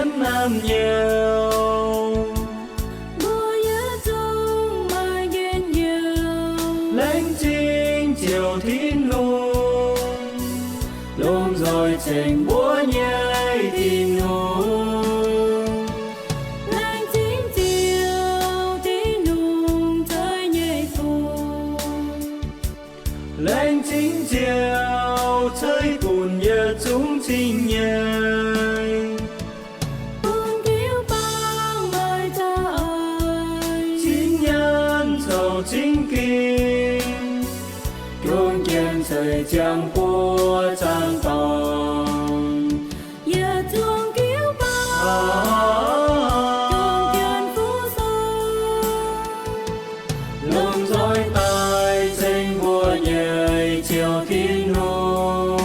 Naamh nyouz, mbuo yietc zungv maaih njien-youh. Laengz zingh Ziouv Tin-Hungh, lomh nzoih ceng mbuo nyei Tin-Hungh. Laengz zingh Ziouv Tin-Hungh ceix nyei fuqv. Laengz zingh Ziouv ceix bun yietc zungv cing nyei. Bun jiu-baang maaih za'eix, cing nyaanh caux cing ging, juang jienv ceix ziangh buoz zaangc dorngx. Yietc zungv jiu-baang juang jienv fuqv sou, lomh nzoih daaih ceng mbuo nyei Ziouv Tin-Hungh.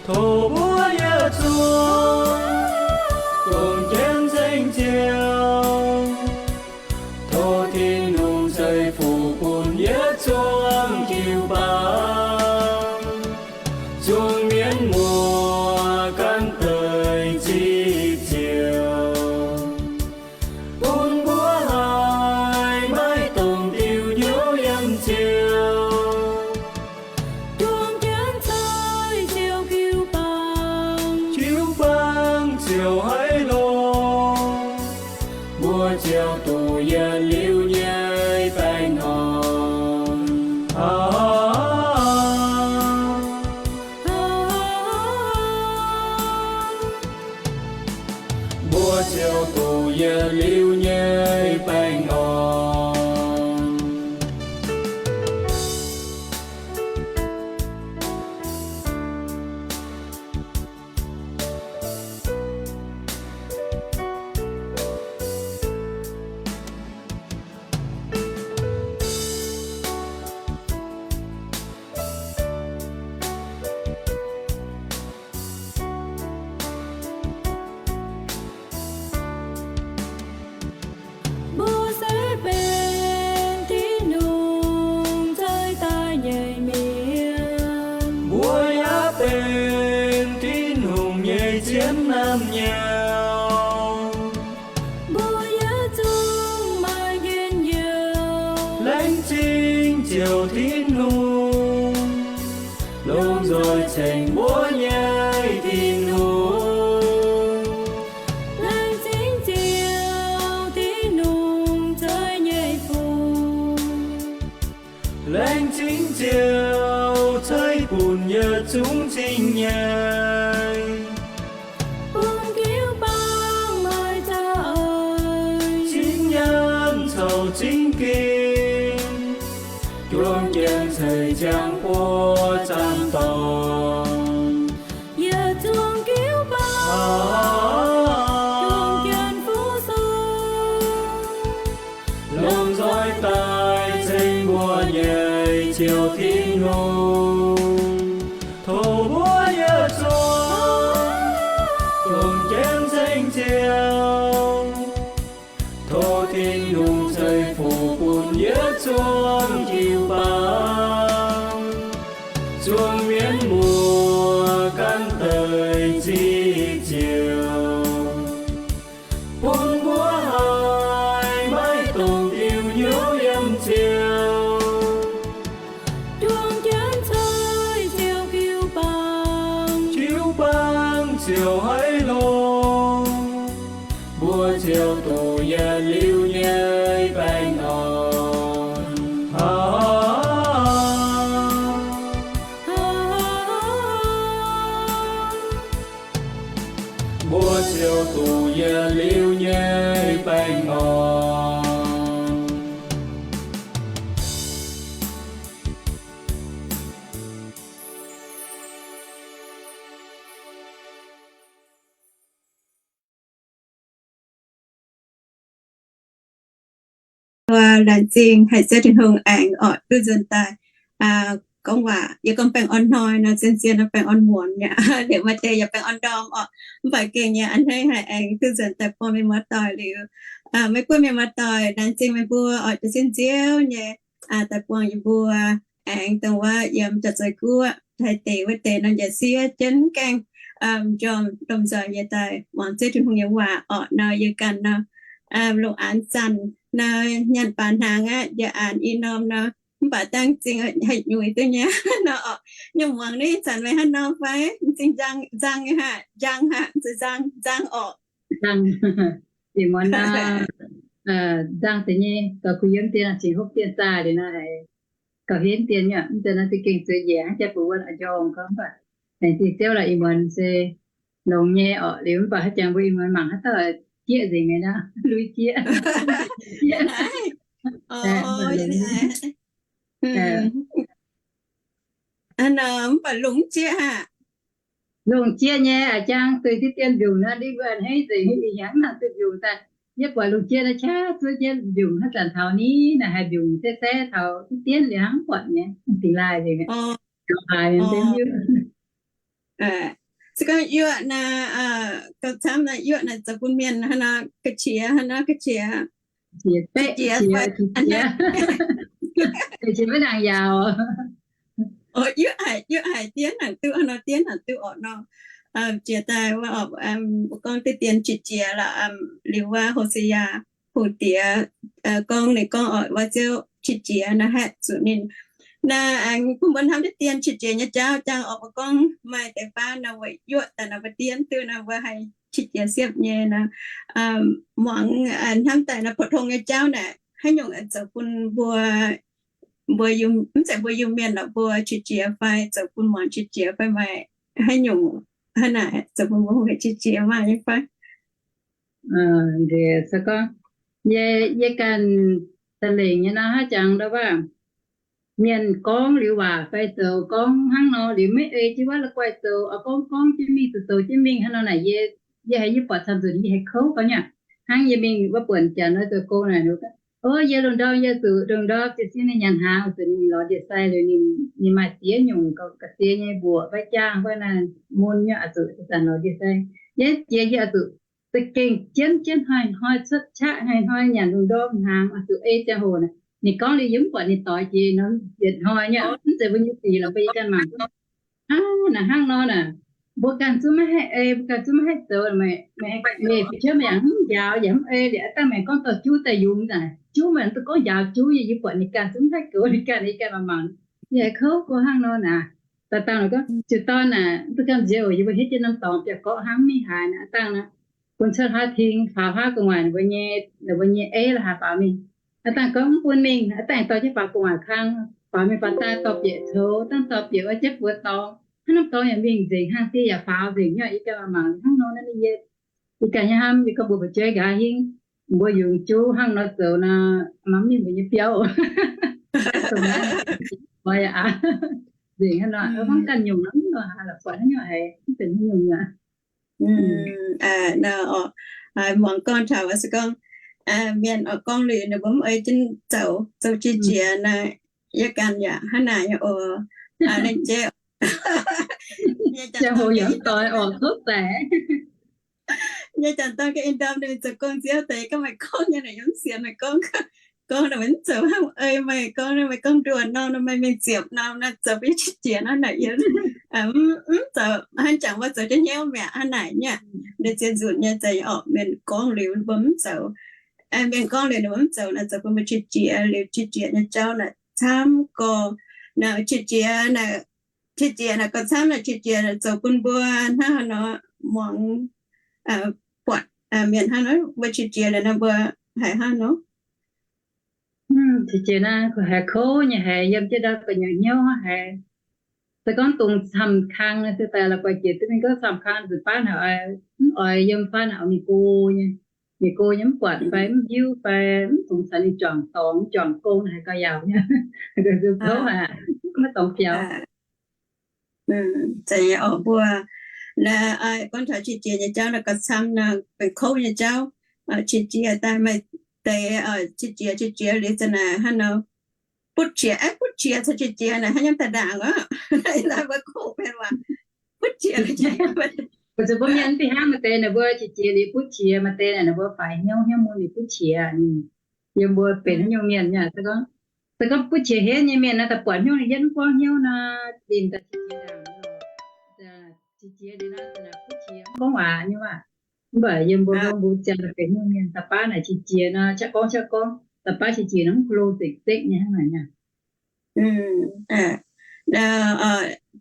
Tov mbuo yietc zungv juang jienv ceng Ziouv. Tov Tin-Hungh ceix fuqv bun yietc zungv jiu-baang, zungv mienv muoz gan deix zipv Ziouv, bun mbuo haih maiv dungx diuh hnyouv yiem Ziouv. Juang jienv ceix Ziouv jiu-baang, jiu-baang ziouc haiz longx. Mbuo ziouc duqv yietc liuz nyei baengh orn. Mbuo ziouc duqv yietc liuz nyei baengh orn. Mbuo se benx Tin-Hungh ceix daaih nyei mienh. Mbuo yaac benx Tin-Hungh nyei zien naamh nyouz. Mbuo yietc zungv maaih njien-youh. Laengz zingh Ziouv Tin-Hungh, lomh nzoih ceng mbuo nyei Tin-Hungh. Laengz zingh Ziouv Tin-Hungh ceix nyei fuqv. Laengz zingh Ziouv ceix bun yietc zungv cing nyei. Bun jiu-baang maaih za'eix, cing nyaanh caux cing ging, juang jienv ceix ziangh buoz zaangc dorngx. Yietc zungv jiu-baang juang jienv fuqv sou, lomh nzoih daaih ceng mbuo nyei Ziouv Tin-Hungh. Tov mbuo yietc zungv juang jienv ceng Ziouv. Tov Tin-Hungh ceix fuqv bun yietc zungv jiu-baang, zungv mienv muoz gan deix zipv Ziouv, bun mbuo haih maiv dungx diuh hnyouv yiem Ziouv. Juang jienv ceix Ziouv jiu-baang, jiu-baang ziouc haiz longx. Mbuo ziouc duqv yietc liuz nyei baengh orn. Mbuo ziouc duqv yietc liuz nyei baengh orn. Laengz zingh haic Ziouv Tin-Hungh aengx oix duqv nzuonx daaih gorngv waac. Yie gorngv baengh orn hnoi nor, zien-zien nor baengh orn muonz mi'aqv. Liuz maaih deix yaac baengh orn ndorm orqc. Mv baac gengh nyei a'hneiv haic aengx duqv nzuonx daaih buangh mienh muoz-doic liuz, meih buov mienh muoz-doic laengz zingh meih mbuo oix daaih zien Ziouv nyei daaih buangh yie mbuo aengx dongh wuov yiem Jaav-Zoih Guoqv, Taiv deic wuov deix nor njiec siev jienv gaengh m'njormh domh nzoih yie daaih muangx zeiv Tin-Hungh nyei waac orqc nor, yie ganh nor, longc aanx zanc nor, nyanc baac hnaangx aqv, yie aanx i norm nor, mv baac dangh m'zing haih nyuiz duqv nyei nor orqc. Nyungc muangx naaiv zanc meih hnangv nor fai? M'zing nzang, nzang nyei haic, nzang haic, m'zing nzang, nzang orqc. Ih muonz nor, nzang deix nyei, gauh kuh yiem dien, cingx hopv dien zaah liuz nor haiz gauh henv dien nyei. Mv deix nor za'gengh zueiz njiec hnangv jaa bun wuov njormh gorngv mv baac aengx diuh ziouv lorqc. Ih muonz se longx nyei orqc. Liuz mv baac haaix jangx mbuo ih muonz mangc haaix dauh jieqv nzengc nyei nor, lui jieqv, jieqv. Mv baac lungh jieqv aqv. Lungh jieqv nyei a'jang, duih diqv dien mbiungc nor, ninh mbuo a'hneiv nzengc, ih hnyangx nangc duih mbiungc daaih. Yie buatc lungh jieqv naaiv qaqv zuov jienv mbiungc hnangv zanc taux ni naaic, haiz mbiungc se se taux diqv dien liuz hnangv buatc nyei, dingx laaih nzengc. Haaix nyungc, se gorngv yuoqv naaic, gauh camv naaic, yuoqv naaic zoux bun mienh haaix nor ga'qiex, haaix nor ga'qiex, qiex, qiex, qiex, qiex maiv nangc yaauc. Yuoqv haic, yuoqv haic, dien naaic duqv, haaix nor dien naaic duqv orqc nor. Jiex daaih wuov, mbuo gorngv diqv dien qiex jiez lorqc. Liuz wuov Hosea hungh diex gorngv, ninh gorngv orqc, wuov ziouv qiex jiez naaiv haeqv zuqc ninh. Naaiv aengx bun mbuo hnamv diqv dien qiex jiez nyei jauv jangx orqc. Mbuo gorngv maaih deix baav nor weic yuoqv daaih nor mbuo dien duqv nor mbuo haih qiex jiez siepv nyei nor. Muangx hnamv daaih nor, pou-tong nyei jauv naaic haaix nyungc zoux bun mbuo, mbuo mv zeiz mbuo Iu-Mienh lorqc, mbuo qiex jiez fai zoux bun muangx qiex jiez fai maaih haaix nyungc hnangv naaic zoux bun mbuo hungh hec qiex jiez maah nyei fai? Se gorngv yie, yie ganh da'lengc nyei nor, haaix jangx ndau wuov mienh gorngv liuz waac fai zoux gorngv hnangv nor liuz maiv ei jienv wuov la'guaih zoux, oix gorngv gorngv jienv mingh, zoux zoux jienv mingh hnangv nor naaic, yie, yie haiz yie buatc camv nzunc yie haiz kouv gorngv nyei. Hnangv yie mingh wuov buonc janx wuov zoux gong naaic, o, yie lungh ndorm yie zuqc lungh ndorm jiez sin ninh nyanc hnaangx, zuqc ninh lorz ndie-sai liuz ninh, ninh maaih diex nyungc ga'sie nyei mbuoqc fai jaang fai naaic mun nyei, oix zuqc zanc lorz ndie-sai. Yie jiex yie oix zuqc za'gengh jienv jienv hnoi-hnoi cuotv qaqv, hnoi-hnoi nyanc lungh ndorm hnaangx, oix zuqc ei ziangh hoc naaic. Ninh gorngv liuz yie mv buatc ninh doix jiex nor, yietc hnoi nyei, mv zeiz mbuo nyei sic lorqc, mbuo yie ganh mangc. Aa, naaic hnangv nor naaic, mbuo ganh zungv maiv haih ei, mbuo ganh zungv maiv haih zoux, meih, meih fu'jueiv meih yaac mv njaaux yaac mv ei liuz, aav dangh meih gorngv dorh juv daaih yungz naaic, juv meih duqv gorngv njaaux juv nyei, yie buatc ninh ganh zungv mv haih goux ninh ganh, yie ganh mangc mangc, yie haiz kouv go hnangv nor naaic. Daaih dangh gorngv, ziouc dorn naaic, mv duqv gamh nziex oc, yie mbuo hietv jienv norm dorngx biauv-gorqv hnangv mingh haaix naaic, aav dangh naaic, bun cuotv haav ting faaux haav gu'nguaaic, ninh mbuo nyei, ninh mbuo nyei ei la'haaix faaux mingh. Aav dangh gorngv mv bun mingh, aav dangh dorh jienv faaux gu'nguaaic kang, faaux mingh faaux daaih dorh bieqc coux, dangh dorh bieqc wuov jienv buoz dorngx, hnangv norm dorngx yaac mingh nzengc, hlang die yaac faaux nzengc nyei. Yie ganh mangc hnangv nor naaiv, yie, yie ganh nyei hnamv, yie gorngv mbuo fu'jueiv nqa'haav hingv, mbuo yungz juv hnangv nor zoux nor, maiv mingh mbuo nyei biauv. Nzengc hnangv nor, hnangv ganh nyungc nor, mv nor haaix la'buatc haaix nyungc haiz mv benx haaix nyungc aqv. Muangx gorngv taux se gorngv mienh oix gorngv liuz ninh mbuo mv ei jienv zoux, zoux qiex jiez naaic, yie ganh yaac hnangv naaic nyei oc. Lengc jeiv, ziangh hoc yaac mv doix oc, kouv daic. Nyei janx dorn ga'ndorm ninh zoux gong nziouv deix, gorngv meih gorngv nyei naaic yaac mv sienx meih gorngv. Gorngv naaic meih mv zoux hnangv ei meih gorngv, meih gorngv nduoh norm nor, meih mingh ziepc norm nor, zoux bun qiex jiez nor naaic yie mv zoux. Hnangv jangx mbuo zoux jienv hnyouv mi'aqv hnangv naaic nyei. Ninh zien nzunc nyei za'gengh orqc, mienh gorngv liuz mbuo mv zoux. Mienh gorngv liuz ninh mbuo mv zoux naaic, zoux bun mbuo qiex jiez. Liuz qiex jiez nyei jauv naaic camv gorx. Naaic qiex jiez naaic, qiex jiez naaic gorx camv naaic, qiex jiez zoux bun mbuo hnangv haaix nor muangx, buatc mienh hnangv nor, mbuo qiex jiez liuz nor mbuo haiz hnangv nor. Qiex jiez naaiv haiz kouv nyei, haiz yiem jienv ndau gu'nyuoz hnyouv haiz. Se gorngv dongh camv kang naaic, se daaih la'guaih jiex duqv mingh gorngv camv kang nzunc baav naaic, mv oix yiem fai naaic oix mingh go nyei. Mingh go nyei mv buatc fai mv hiuv fai mv dungx caux ninh juangc dorngx juangc gong haiz gauh yaauc nyei. Kouv aqv, maiv dorngx biaux. Zeiz nyei orqc, mbuo naaiv gorngv taux qiex jiez nyei jauv naaiv gauh camv nor, benx kouv nyei jauv. Qiex jiez daaih maaih deix qiex jiez qiex jiez liuz za'naaic hnangv nor, butv qiex, aeqv, butv qiex caux qiex jiez naaic hnangv yiem da'ndaangc oc. Naaiv mbuo kouv benx waac, butv qiex. Weic zuqc mbuo mienh fih hnangv maaih deix ninh mbuo qiex jiez liuz butv qiex, maaih deix naaic ninh mbuo faix hnyouv hnyouv mun liuz butv qiex. Yiem mbuo benx haaix nyungc mienh nyei se gorngv, se gorngv butv qiex henv nyei mienh naaiv, daaih buatc hnyouv ninh yietv mv buangv hnyouv nor, dinh daaih qiex jiez ndaangc. Qiex jiez liuz naaiv butv qiex gorngv waac nyei waac. Mv baac yiem mbuo gorngv mbuo ziangh daaih benx mienh da'baav naaic qiex jiez nor, qaqv gorngv qaqv gorngv da'baav qiex jiez nor mv ko lo zekc zekv nyei hnangv naaic aqv.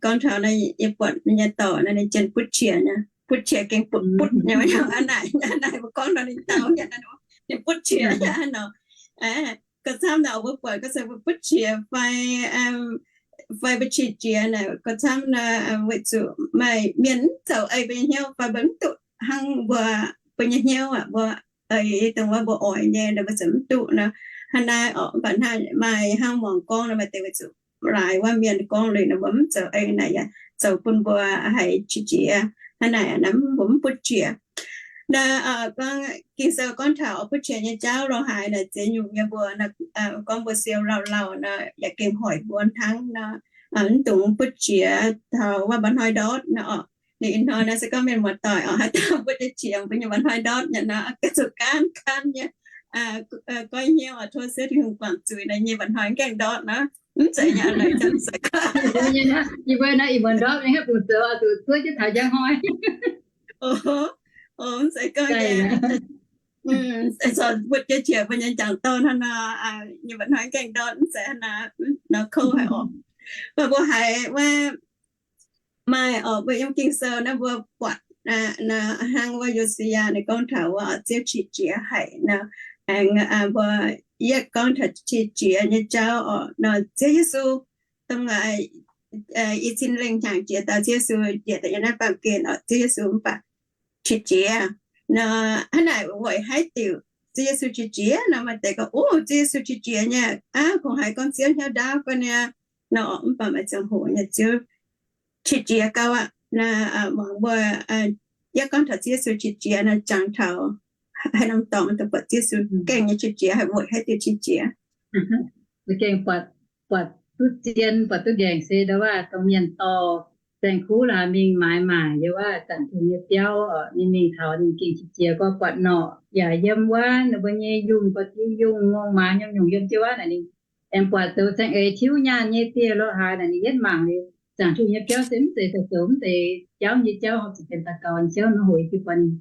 Gorngv taux naaiv yie buatc nyei dorc naaiv ninh jienv butv qiex nyei, butv qiex gengh butv butv nyei, hnangv naaic, hnangv naaic mbuo gorngv nor ninh dau nyei, ninh butv qiex nyei nor. Gorngv camv naaic mbuo buatc gorngv se mbuo butv qiex fai, fai mbuo qiex jiez naaic, gorngv camv naaic weic zuqc maaih mienh mv zoux ei mbuo nyei hnyouv fai mbuo mv duqv hnangv mbuo, mbuo nyei hnyouv aqv, mbuo ei dongh wuov mbuo oix nyei nor mbuo ziouc mv duqv nor. Hnangv naaiv orqc, mv baac hnangv maaih hnangv muangx gorngv nor maaih deix weic zuqc laaix wuov mienh gorngv liuz nor mbuo mv zoux ei naaic yaac zoux bun mbuo haiz qiex jiez. Hnangv naaic mbuo mv butv qiex. Naaiv gorngv Ging-Sou gorngv taux butv qiex nyei jauv lo haaix naaic ziex nyungc nyei mbuo, gorngv mbuo siou lauh lauh nor yaac gengh hoic mbuo hnangv nor, mv dungx butv qiex taux wuov mba'hnoi ndortv nor orqc. Ninh ih hnoi naaiv se gorngv mienh muoz-doic orqc, haaix dauh butv nyei qiex mbuo nyei mba'hnoi ndortv nyei nor, ga'zuqc gaanv gaanv nyei goiv hnyouv oix tov Ziouv Tin-Hungh guangc zuiz naaiv nyei mba'hnoi gaengh ndortv nor, mv zeiz nyei, laaix ziangh se gorngv yie mbuo naaiv ih muonz ndortv nyei, bungx zoux zuov jienv taux njang hnoi. Mv zeiz gorngv nyei, butv jienv qiex mbuo nyei jangc dorn hnangv nor, nyei mba'hnoi gaengh ndortv mv zeiz hnangv nor, nor kouv haic orqc. Mv baac mbuo haiz wuov maaih orqc, mbuo yiem Ging-Sou naaiv mbuo buatc hnangv wuov Yo^si^yaa ninh gorngv taux wuov Ziouv qiex jiez haic nor, aengx mbuo yietv gorngv taux qiex jiez nyei jauv orqc nor, Ziouv Yesu dongh i cin lengh hnyangx jiex daaih, Ziouv Yesu jiex daaih yiem naaiv baamh gen orqc, Ziouv Yesu mv baac qiex jiez nor, hnangv naaic weic haaix diuc Ziouv Yesu qiex jiez nor, maaih deix gorngv, o, Ziouv Yesu qiex jiez nyei aqv, kungx haiz gorngv Ziouv hnyouv ndaauv ga'naaiv nor, mv baac maaih ziangh hoc nyei Ziouv qiex jiez gauh aqv. Naaiv muangx mbuo yietv gorngv taux Ziouv Yesu qiex jiez nor, jangx taux haaix norm dorngx dongh buatc Ziouv Yesu gengh nyei qiex jiez, haaix weic haaix diuc qiex jiez. Gengh buatc, buatc duqv zien, buatc duqv nqaengc se ndau wuov dongh mienh dorh saeng-kuv laaix mingh maaiz maaic yiem wuov Zaangc Tin-Hungh nyei biauv, ninh mingh taux ninh gengh qiex jiez gorngv buatc norqc yaac yiem wuov ninh mbuo nyei yungh, buatc diuh yungh, ngongh maaz nyungc-nyungc yiem jienv wuov naaic ninh aengx buatc zoux saeng-eix tiuv nyaanh nyei dieh lorh haaix naaic ninh yietv mangc liuz, Zaangc Tin-Hungh nyei biauv se mv zeiz zoux mv zeiz jauv nyei jauv, zuqc benx daux gaux nyei jauv nor, hoqc jienv buatc ninh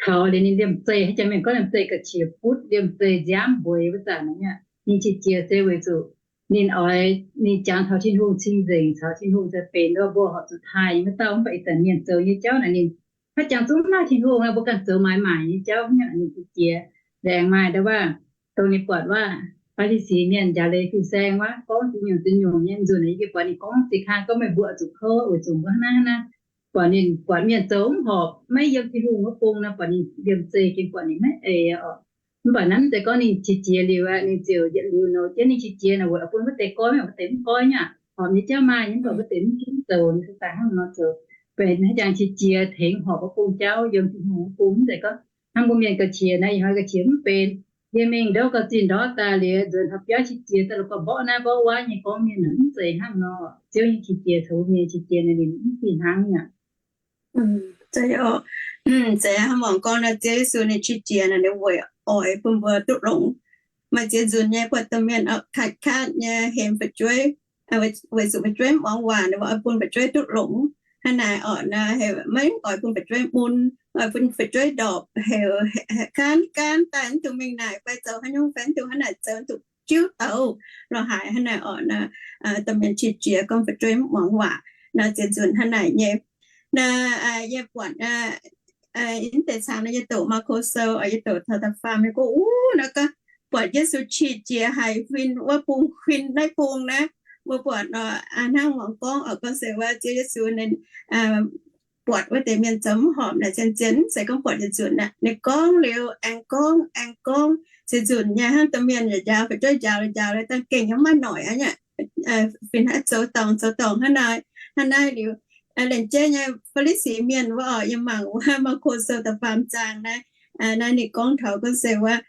kaux liuz ninh liemh zeih, haaix jangx mienh gorngv liemh zeih ga'qiex butv, liemh zeih nziaamv mbueix wuov zanc naaic, ninh qiex jiez se weic zuqc ninh oix, ninh jangx taux Tin-Hungh cing-nzengc, caux Tin-Hungh za'gengh benx wuov mbuo horpc zuqc taaih nyei wuov dauh. Mv baac ih zanc mienh zoux nyei jauv naaic ninh haaix jangx zungv mv maaih Tin-Hungh, mbuo ganh zoux maaiz maaic nyei jauv, ninh qiex jiez. Laengz maaih ndau wuov, dongh ninh buatc wuov Faa^li^si mienh, jaax-leiz fin-saeng wuov, gorngv ziex nyungc ziex nyungc nyei nzunc, yie buatc ninh gorngv ziex kang gorngv meih mbuo oix zuqc kouv weic zuqc mbuo hnangv naaiv hnangv. Buatc ninh, buatc mienh zoux mv horpc, maiv yiem Tin-Hungh wuov bung nor, buatc ninh liemh zeih gengh buatc ninh maiv eix oc. Mv baac naaiv mv zeiz gorngv ninh qiex jiez liuz aqv, ninh ziouc yietc liuz nouh jienv. Ninh qiex jiez naaic weic oix bun wuov deix goiv, mv baac wuov deix mv goiv nyei aqv. Horpc nyei jauv maaih nyei, mv baac wuov deix mv hiuv zoux, ninh se daaih hnangv nor zoux. Benx haaix jangx qiex jiez tengx horpc wuov bung jauv yiem Tin-Hungh wuov bung. Mv zeiz gorngv hnangv mbuo mienh ga'qiex naaiv, ih hnoi ga'qiex mv benx, yie mingh ndouv gauh zinh ndortv daaih liuz, nzuonx taux biauv qiex jiez daaih la'gorngv mborqv naaiv mborqv wuov nyei gorngv mienh naaic, mv zeiz hnangv nor. Ziouv nyei qiex jiez caux mbuo mienh qiex jiez naaic ninh mv fih hnangv aqv. Zeiz, mv zeiz hnangv mangc gorngv naaiv Ziouv Yesu ninh qiex jiez naaic ninh weic oix bun mbuo duqv longx. Maaih ziex nzunc nyei buatc domh mienh oix katv-katv nyei hemx fu'jueiv, weic zuqc fu'jueiv mv muangx waac, ninh mbuo oix bun fu'jueiv duqv longx. Hnangv naaic orqc, naaiv heuc maiv oix bun fu'jueiv mun, oix bun fu'jueiv ndorpc, heuc gaanv gaanv daaih mv dungx mingh naaic fai zoux haaix nyungc fai mv dungx hnangv naaic zoux, mv dungx jiuv douz lorh haaix hnangv naaic orqc. Naaiv domh mienh qiex jiez gorngv fu'jueiv mv muangx waac. Naaiv ziex nzunc hnangv naaic nyei. Naaiv yie buatc mv deix cangx naaiv yie doqc Maako Sou, yie doqc taux da'faam nyei gorngv, uv, naaiv gorngv buatc Yesu qiex jiez haic huin wuov bung, huin naaiv bung naaiv. Mbuo buatc nor, hnangv muangx gorngv oc, gorngv se wuov Ziouv Yesu ninh buatc wuov deix mienh zoux mv horpc naaic, zien-zien mv zeiz gorngv buatc yietc nzunc aqv. Ninh gorngv liuz aengx gorngv, aengx gorngv, ziex nzunc nyei hnangv domh mienh yaac njaaux, fu'jueiv njaaux, njaaux liuz dangh gengh yaac mv maaih noic aqv nyei. Fih hnangv zoux dorngc, zoux dorngc hnangv naaiv, hnangv naaiv liuz, lengc jeiv nyei Faa^li^si mienh wuov oc, yie mangc wuov Maako Sou da'faam zaang naaiv, naaiv ninh gorngv taux gorngv se wuov,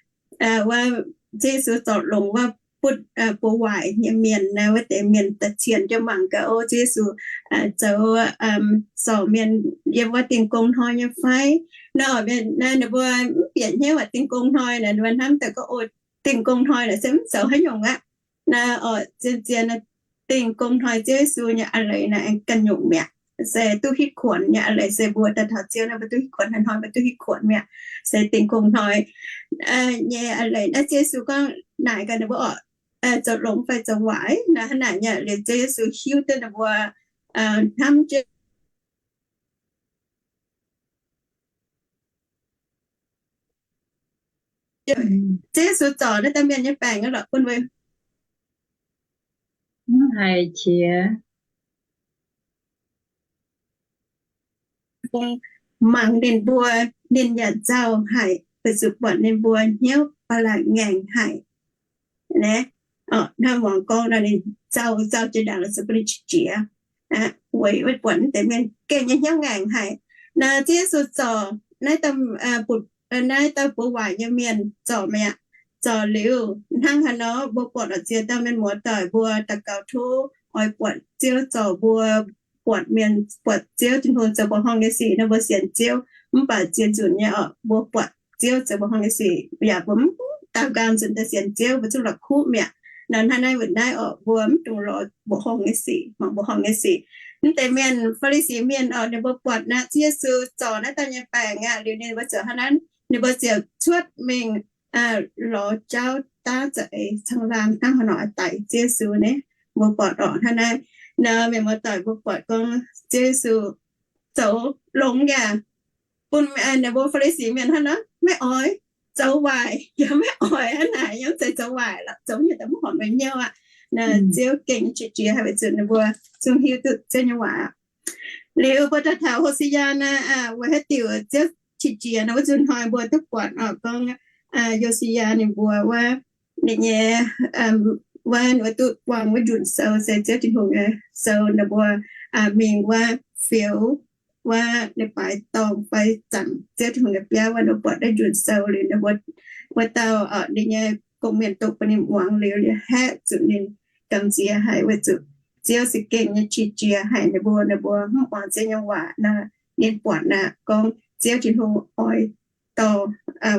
wuov Ziouv Yesu zorc longx wuov butv buoz waaic nyei mienh naaiv, wuov deix mienh da'cienx jienv mangc gaax, o, Ziouv Yesu zoux zorc mienh yiem wuov Dingh Gong Hnoi nyei fai? Naaiv oc, mienh naaiv ninh mbuo mv bieqc hnyouv aac, Dingh Gong Hnoi naaic, ninh mbuo hnamv daaih gorngv, o, Dingh Gong Hnoi naaic se mv zoux haaix nyungc aqv. Naaiv oc, zien-zien naaiv Dingh Gong Hnoi Ziouv Yesu nyei a'leiz naaic aengx ganh nyungc mi'aqv. se duqv hitv kuonx nyei a'leiz. Se mbuo daaih taux Ziouv naaiv, mbuo duqv hitv kuonx, hnoi-hnoi mbuo duqv hitv kuonx mi'aqv, se dingh gong hnoi nyei a'leiz. Naaiv Ziouv Yesu gorngv naaic gaax ninh mbuo oc, zoux longx fai zoux waaic naaic. Hnangv naaic nyei liuz Ziouv Yesu hiuv duqv ninh mbuo hnamv jienv Ziouv Yesu zorc naaiv dauh mienh nyei baengc lorqc, bun mbuo mv haiz qiex. Mangc ninh mbuo, ninh yaac nzauh haic, weic zuqc buatc ninh mbuo hnyouv ba'laqc ngaengc haic. Naaiv, hnangv muangx gorngv nor, ninh nzauh, nzauh jiex ndaangc, se bun ninh qiex jiez. Weic, weic buatc naaiv deix mienh gengh nyei hnyouv ngaengc haic. Naaiv Ziouv Yesu zorc naaiv dauh, naaiv dauh buoz waaic nyei mienh zorc mi'aqv. Zorc liuz hnangv haaix nor, mbuo buatc lorqc, ziex dauh mienh muoz-doic mbuo daux gaux tov oix buatc Ziouv zorc mbuo, buatc mienh, buatc Ziouv Tin-Hungh zoux mbuoqc horngh nyei sic nor, mbuo sienx Ziouv. Mv baac ziex nzunc nyei oc, mbuo buatc Ziouv zoux mbuoqc horngh nyei sic yaac mbuo mv daaux nqaang nzunc daaih sienx Ziouv, mbuo zungv la'kuqv mi'aqv. Nor hnangv naaiv weic naaiv oc, mbuo mv dungx lorz mbuoqc horngh nyei sic, mangc mbuoqc horngh nyei sic. Mv deix mienh, Faa^li^si Mienh oc, ninh mbuo buatc naaiv Ziouv Yesu zorc naaiv dauh nyei baengc aqv liuz, ninh mbuo ziouc hnangv naaiv, ninh mbuo ziouc cuotv mingh lorz jauv daav za'eix caangh laangh hnangv haaix nor daic Ziouv Yesu naaiv. Mbuo buatc oc, hnangv naaiv nor mienh muoz-doic, mbuo buatc gorngv Ziouv Yesu zoux longx yaac bun ninh mbuo Faa^li^si Mienh hnangv nor maiv oix, zoux waaic yaac maiv oix. Hnangv naaic yaac mv zeiz zoux waaic lorqc, zoux nyei daaih mv horpc meih hnyouv aqv. Ziouv gengh qiex jiez haic weic zuqc ninh mbuo zungv hiuv duqv Ziouv nyei waac. Liuz mbuo daaih taux Hosea naaiv, weic haaix diuc Ziouv qiex jiez nor, wuov zuqc hnoi mbuo duqv buatc oc, gorngv Yosiyaa ninh mbuo wuov, ninh nyei, wuov ninh mbuo duqv buangh wuov njunc sou, se Ziouv Tin-Hungh nyei sou, ninh mbuo mingh wuov fioux wuov leiz-baaix dorngh fai zaangc Ziouv Tin-Hungh nyei biauv wuov, ninh mbuo buatc naaiv njunc sou liuz, ninh mbuo, wuov dauh ninh nyei gong-mienh doqc bun ninh muangx liuz, liuz haeqv zuqc ninh gamh nziex haic weic zuqc Ziouv se gengh nyei qiex jiez haic ninh mbuo, ninh mbuo mv muangx Ziouv nyei waac nor. Ninh buatc naaic gorngv Ziouv Tin-Hungh oix dorh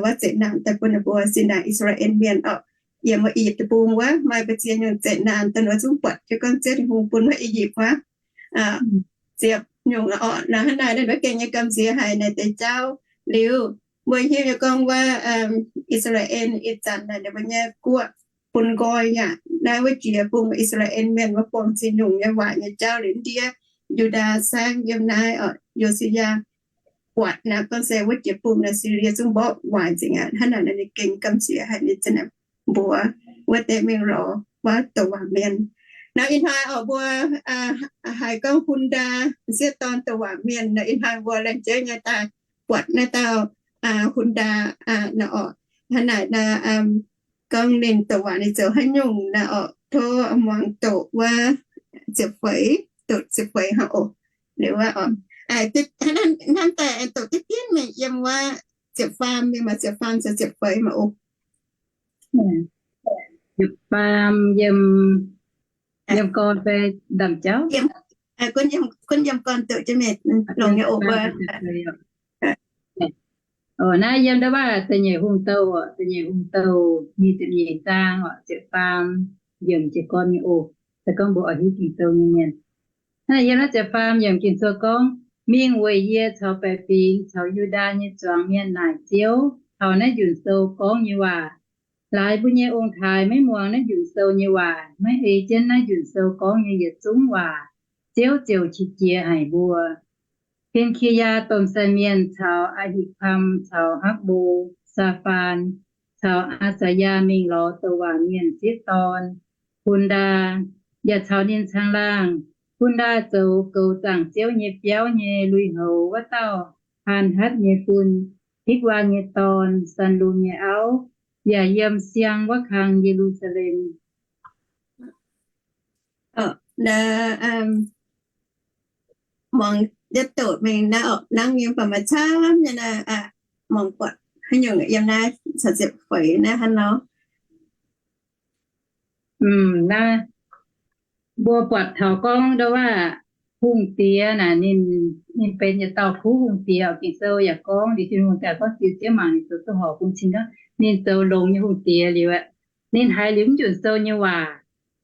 wuov zeqc naanc daaih bun ninh mbuo, zinh ndaangc I^saa^laa^en Mienh oc, yiem wuov I^yipv Deic-Bung wuov maaih mbu'ziex nyungc zeqc naanc, da'nyeic zungv buatc jienv gorngv Ziouv Tin-Hungh bun wuov I^yipv wuov ziepc nyungc oc. Naaiv hnangv naaic, ninh mbuo gengh nyei gamh nziex haic naaiv deix jauv. Liuz mbuo hiuv nyei gorngv wuov I^saa^laa^en ih zanc naaic ninh mbuo nyei guoqv bun nqoi yaac naaiv wuov jiex bung I^saa^laa^en Mienh wuov buangh ziex nyungc nyei waaic nyei jauv liuz, ndiev Yu^ndaa Saengv yiem naaiv oc, Yosiyaa buatc naaic gorngv se wuov jiex bung naaic Silie zungv mborqv waaic nzengc aqv. Hnangv naaic ninh gengh gamh nziex haic, ninh ziouc mbuox wuov deix mingh lorz wuov douc waac mienh. Nor ih hnoi oc mbuo haiz gorngv Hun^ndaa, m'sieqv dorn douc waac mienh nor, ih hnoi mbuo laengz jeiv nyei daaih buatc naaiv dauh Hun^ndaa nor oc. Hnangv naaic nor gorngv ninh douc waac ninh zoux haaix nyungc nor oc, tov muangx doqc wuov ziepc feix, doqc ziepc feix hnangv oc. Liuz wuov oc, hnamv daaih doqc diqv dienv mingh yiem wuov ziepc faam mingh maaih ziepc faam caux ziepc feix maaih oc. Ziepc faam yiem, yiem gorn fai ndamc jauv? Gunv yiem gorn doqc jienv mingh longx nyei oc. Naaiv yiem ndau waac da'nyeic hungh douh oc, da'nyeic hungh douh nyic ziepc nyeic zaang oc, ziepc faam yiemc jiez gorn nyei oc. Se gorngv mbuo oix hiuv Ging-Sou nyei mienh, hnangv naaic yiem naaiv ziepc faam yiemc Ging-Sou gorngv, Mingh weic yie caux baeqc fingx caux Yu^ndaa nyei zuangx mienh naaic Ziouv taux naaiv njunc sou gorngv nyei waac. Laaix mbuo nyei ong-taaix maiv muangx naaiv njunc sou nyei waac, maiv ei jienv naaiv njunc sou gorngv nyei yietc zungv waac, Ziouv ziouc qiex jiez haic mbuo. Hen^ki^yaa domh sai mienh caux Aa^hik^pam caux Hakv^mbo, Saa^faan caux Aa^saa^yaa mingh lorz douc waac mienh sieqv dorn, Hun^ndaa, yaac caux ninh caangh laangh. Hun^ndaa zoux goux zaangc Ziouv nyei biauv nyei lui-houx wuov dauh Haan^hatv nyei fun, Hikv^waan nyei dorn, Sanlum nyei auv, yaac yiem siang wuov kang Ye^lu^saa^lem. Muangx yietc doqc mingh naaiv oc, nangv yiem baac maaih camv nyei naaiv, muangx buatc haaix nyungc yiem naaiv caux ziepc feix naaiv hnangv nor. Naaiv mbuo buatc taux gorngv ndau waac hungh diex naaic, ninh, ninh benx yietc dauh kuv hungh diex oc. Ging-Sou yaac gorngv liuz Tin-Hungh daaih gorngv Ziouv, Ziouv mangc ninh zoux duqv horpc bun cing hnangv. Ninh zoux longx nyei hungh diex liuz aeqv, ninh haiz liuz mv njunc sou nyei waac,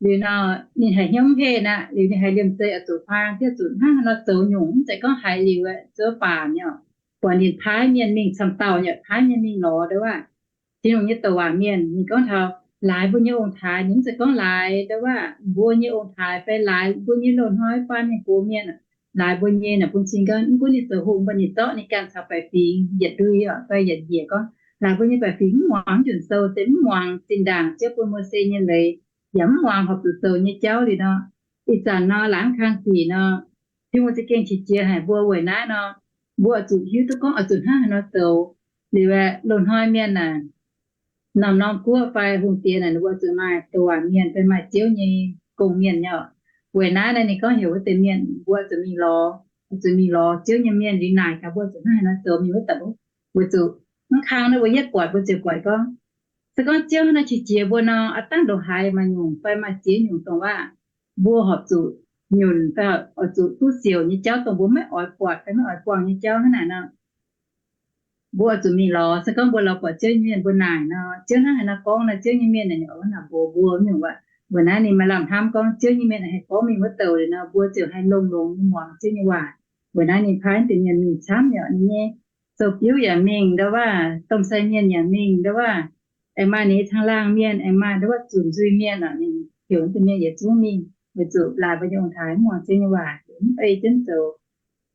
Liuz nor, ninh haiz hnyouv mv henh aqv. Liuz ninh haiz liemh zeih oix zuqc huaang, zuqc hnangv haaix nor zoux nyungc, mv zeiz gorngv haiz liuz zuov baac nyei. Buatc ninh paaiv mienh mingh camv dauh yaac paaiv mienh mingh lorz ndo waac, Tin-Hungh nyei douc waac mienh. Ninh gorngv taux laaix mbuo nyei ong-taaix, ninh mv zeiz gorngv laaix ndo waac mbuo nyei ong-taaix fai laaix mbuo nyei loz-hnoi fai mienh gox mienh, laaix mbuo nyei naaic bun cing gan, mv gunv ninh zoux hungh, mv baac ninh zorqv ninh ganh caux baeqc fingx yietc ndui fai yietc njiec gorngv, laaix mbuo nyei baeqc fingx mv muangx mv nzunc sou, se mv muangx zinh ndaangc ziouv bun Mose nyei leiz, yaac mv muangx horpc zuqc zoux nyei jauv liuz nor, ih zanc nor laangz kang sic nor, Tin-Hungh za'gengh qiex jiez haic mbuo. Weic naaiv nor, mbuo oix zuqc hiuv duqv gorngv oix zuqc hnangv haaix nor zoux. Liuz loz-hnoi mienh naaic, norm-norm guoqv fai hungh diex naaic, ninh mbuo zuqc maaih douc waac mienh fai maaih Ziouv nyei gong-mienh nyei. Weic naaiv naaic ninh gorngv heuc wuov deix mienh, mbuo zuqc mingh lorz, zuqc mingh lorz Ziouv nyei mienh liuz naaic gaax mbuo zuqc hnangv haaix nor zoux mingh wuov dauh. Weic zuqc mv kang naaiv mbuo yietv buatc mbuo ziouc buatc gorngv, se gorngv Ziouv hnangv naaiv qiex jiez mbuo nor, aav dangh ndongc haaix maaih nyungc fai maaih ziex nyungc dongh waac mbuo horpc zuqc nyunc fai oix zuqc duqv siouc nyei jauv, dongh mbuo maiv oix buatc fai maiv oix buangh nyei jauv hnangv naaic nor, mbuo oix zuqc mingh lorz. Se gorngv mbuo lorz buatc Ziouv nyei mienh mbuo naaic nor, Ziouv hnangv haaix nor gorngv nor, Ziouv nyei mienh naaic oix wuov naaic mbuox mbuo nyungc waac. Weic naaiv ninh maaih lamh hnamv gorngv Ziouv nyei mienh haih gorngv mingh wuov douc liuz nor, mbuo ziouc haih longx-longx nyei muangx Ziouv nyei waac. Weic naaiv ninh paaiv deix mienh mingh camv yaac ninh nyei sou-biuv yaac mingh ndo waac, domh sai mienh yaac mingh ndo waac, aengx maaih ninh nyei caangh laangh mienh, aengx maaih ndo waac zunc nzuih mienh oc. Ninh heuc deix mienh yietc zungv mingh weic zuqc laaix mbuo nyei ong-taaix mv muangx Ziouv nyei waac, mv ei jienv zoux.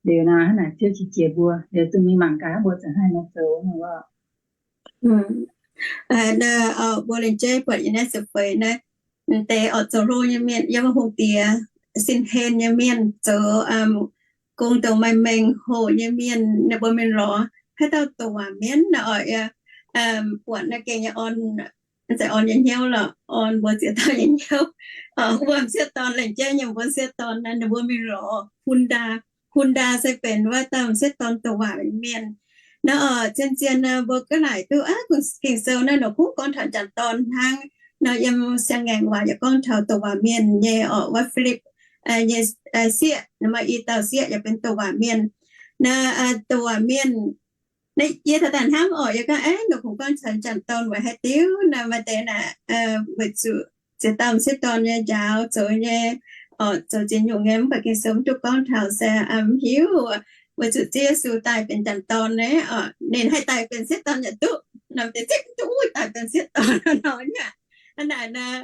Liuz nor hnangv naaic Ziouv qiex jiez mbuo, liuz zuqc mingh mangc gaax mbuo zuqc hnangv haaix nor zoux nor. Mbuo lengc jeiv buatc yiem naaiv ziepc feix naaiv, deix oix zoux hlo nyei mienh, yiem hungh diex, sin-hlen nyei mienh, zoux gong dongh maaih mengh hoc nyei mienh, ninh mbuo mingh lorz haaix dauh douc waac mienh naaic oc. Buatc naaiv gengh nyei orn, orn nyei hnyouv lorqc, orn mbuo ziex dauh nyei hnyouv. Mbuo m'sieqv dorn lengc jeiv nyei, mbuo m'sieqv dorn naaiv ninh mbuo mingh lorz Hun^ndaa. Hun^ndaa se benx wuov dauh m'sieqv dorn douc waac mienh. Naaiv oc, zien-zien mbuo gaav laaic duqv Ging-Sou naaiv nor kungx gorngv taux m'jangc dorn hnangv. Nor yiem Siang-Ngaengc waac yaac gorngv taux douc waac mienh nyei oc, wuov Filipv nyei sieqv, maaih i dauh sieqv yaac benx douc waac mienh. Naaiv douc waac mienh, naaiv yie taux daaih hnamv oc, yie gorngv, aeqv, nor kungx gorngv taux m'jangc dorn weic haaix diuc nor, maaih deix naaic weic zuqc ziex dauh m'sieqv dorn nyei njaaux zoux nyei, zoux ziex nyungc nyei, mv baac Ging-Sou mv duqv gorngv taux se mv hiuv. Weic zuqc Ziouv Yesu daaih benx m'jangc dorn naaiv, ninh haih daaih benx m'sieqv dorn yaac duqv, nor deix zipv duqv daaih benx m'sieqv dorn nor nyei. Hnangv naaic nor,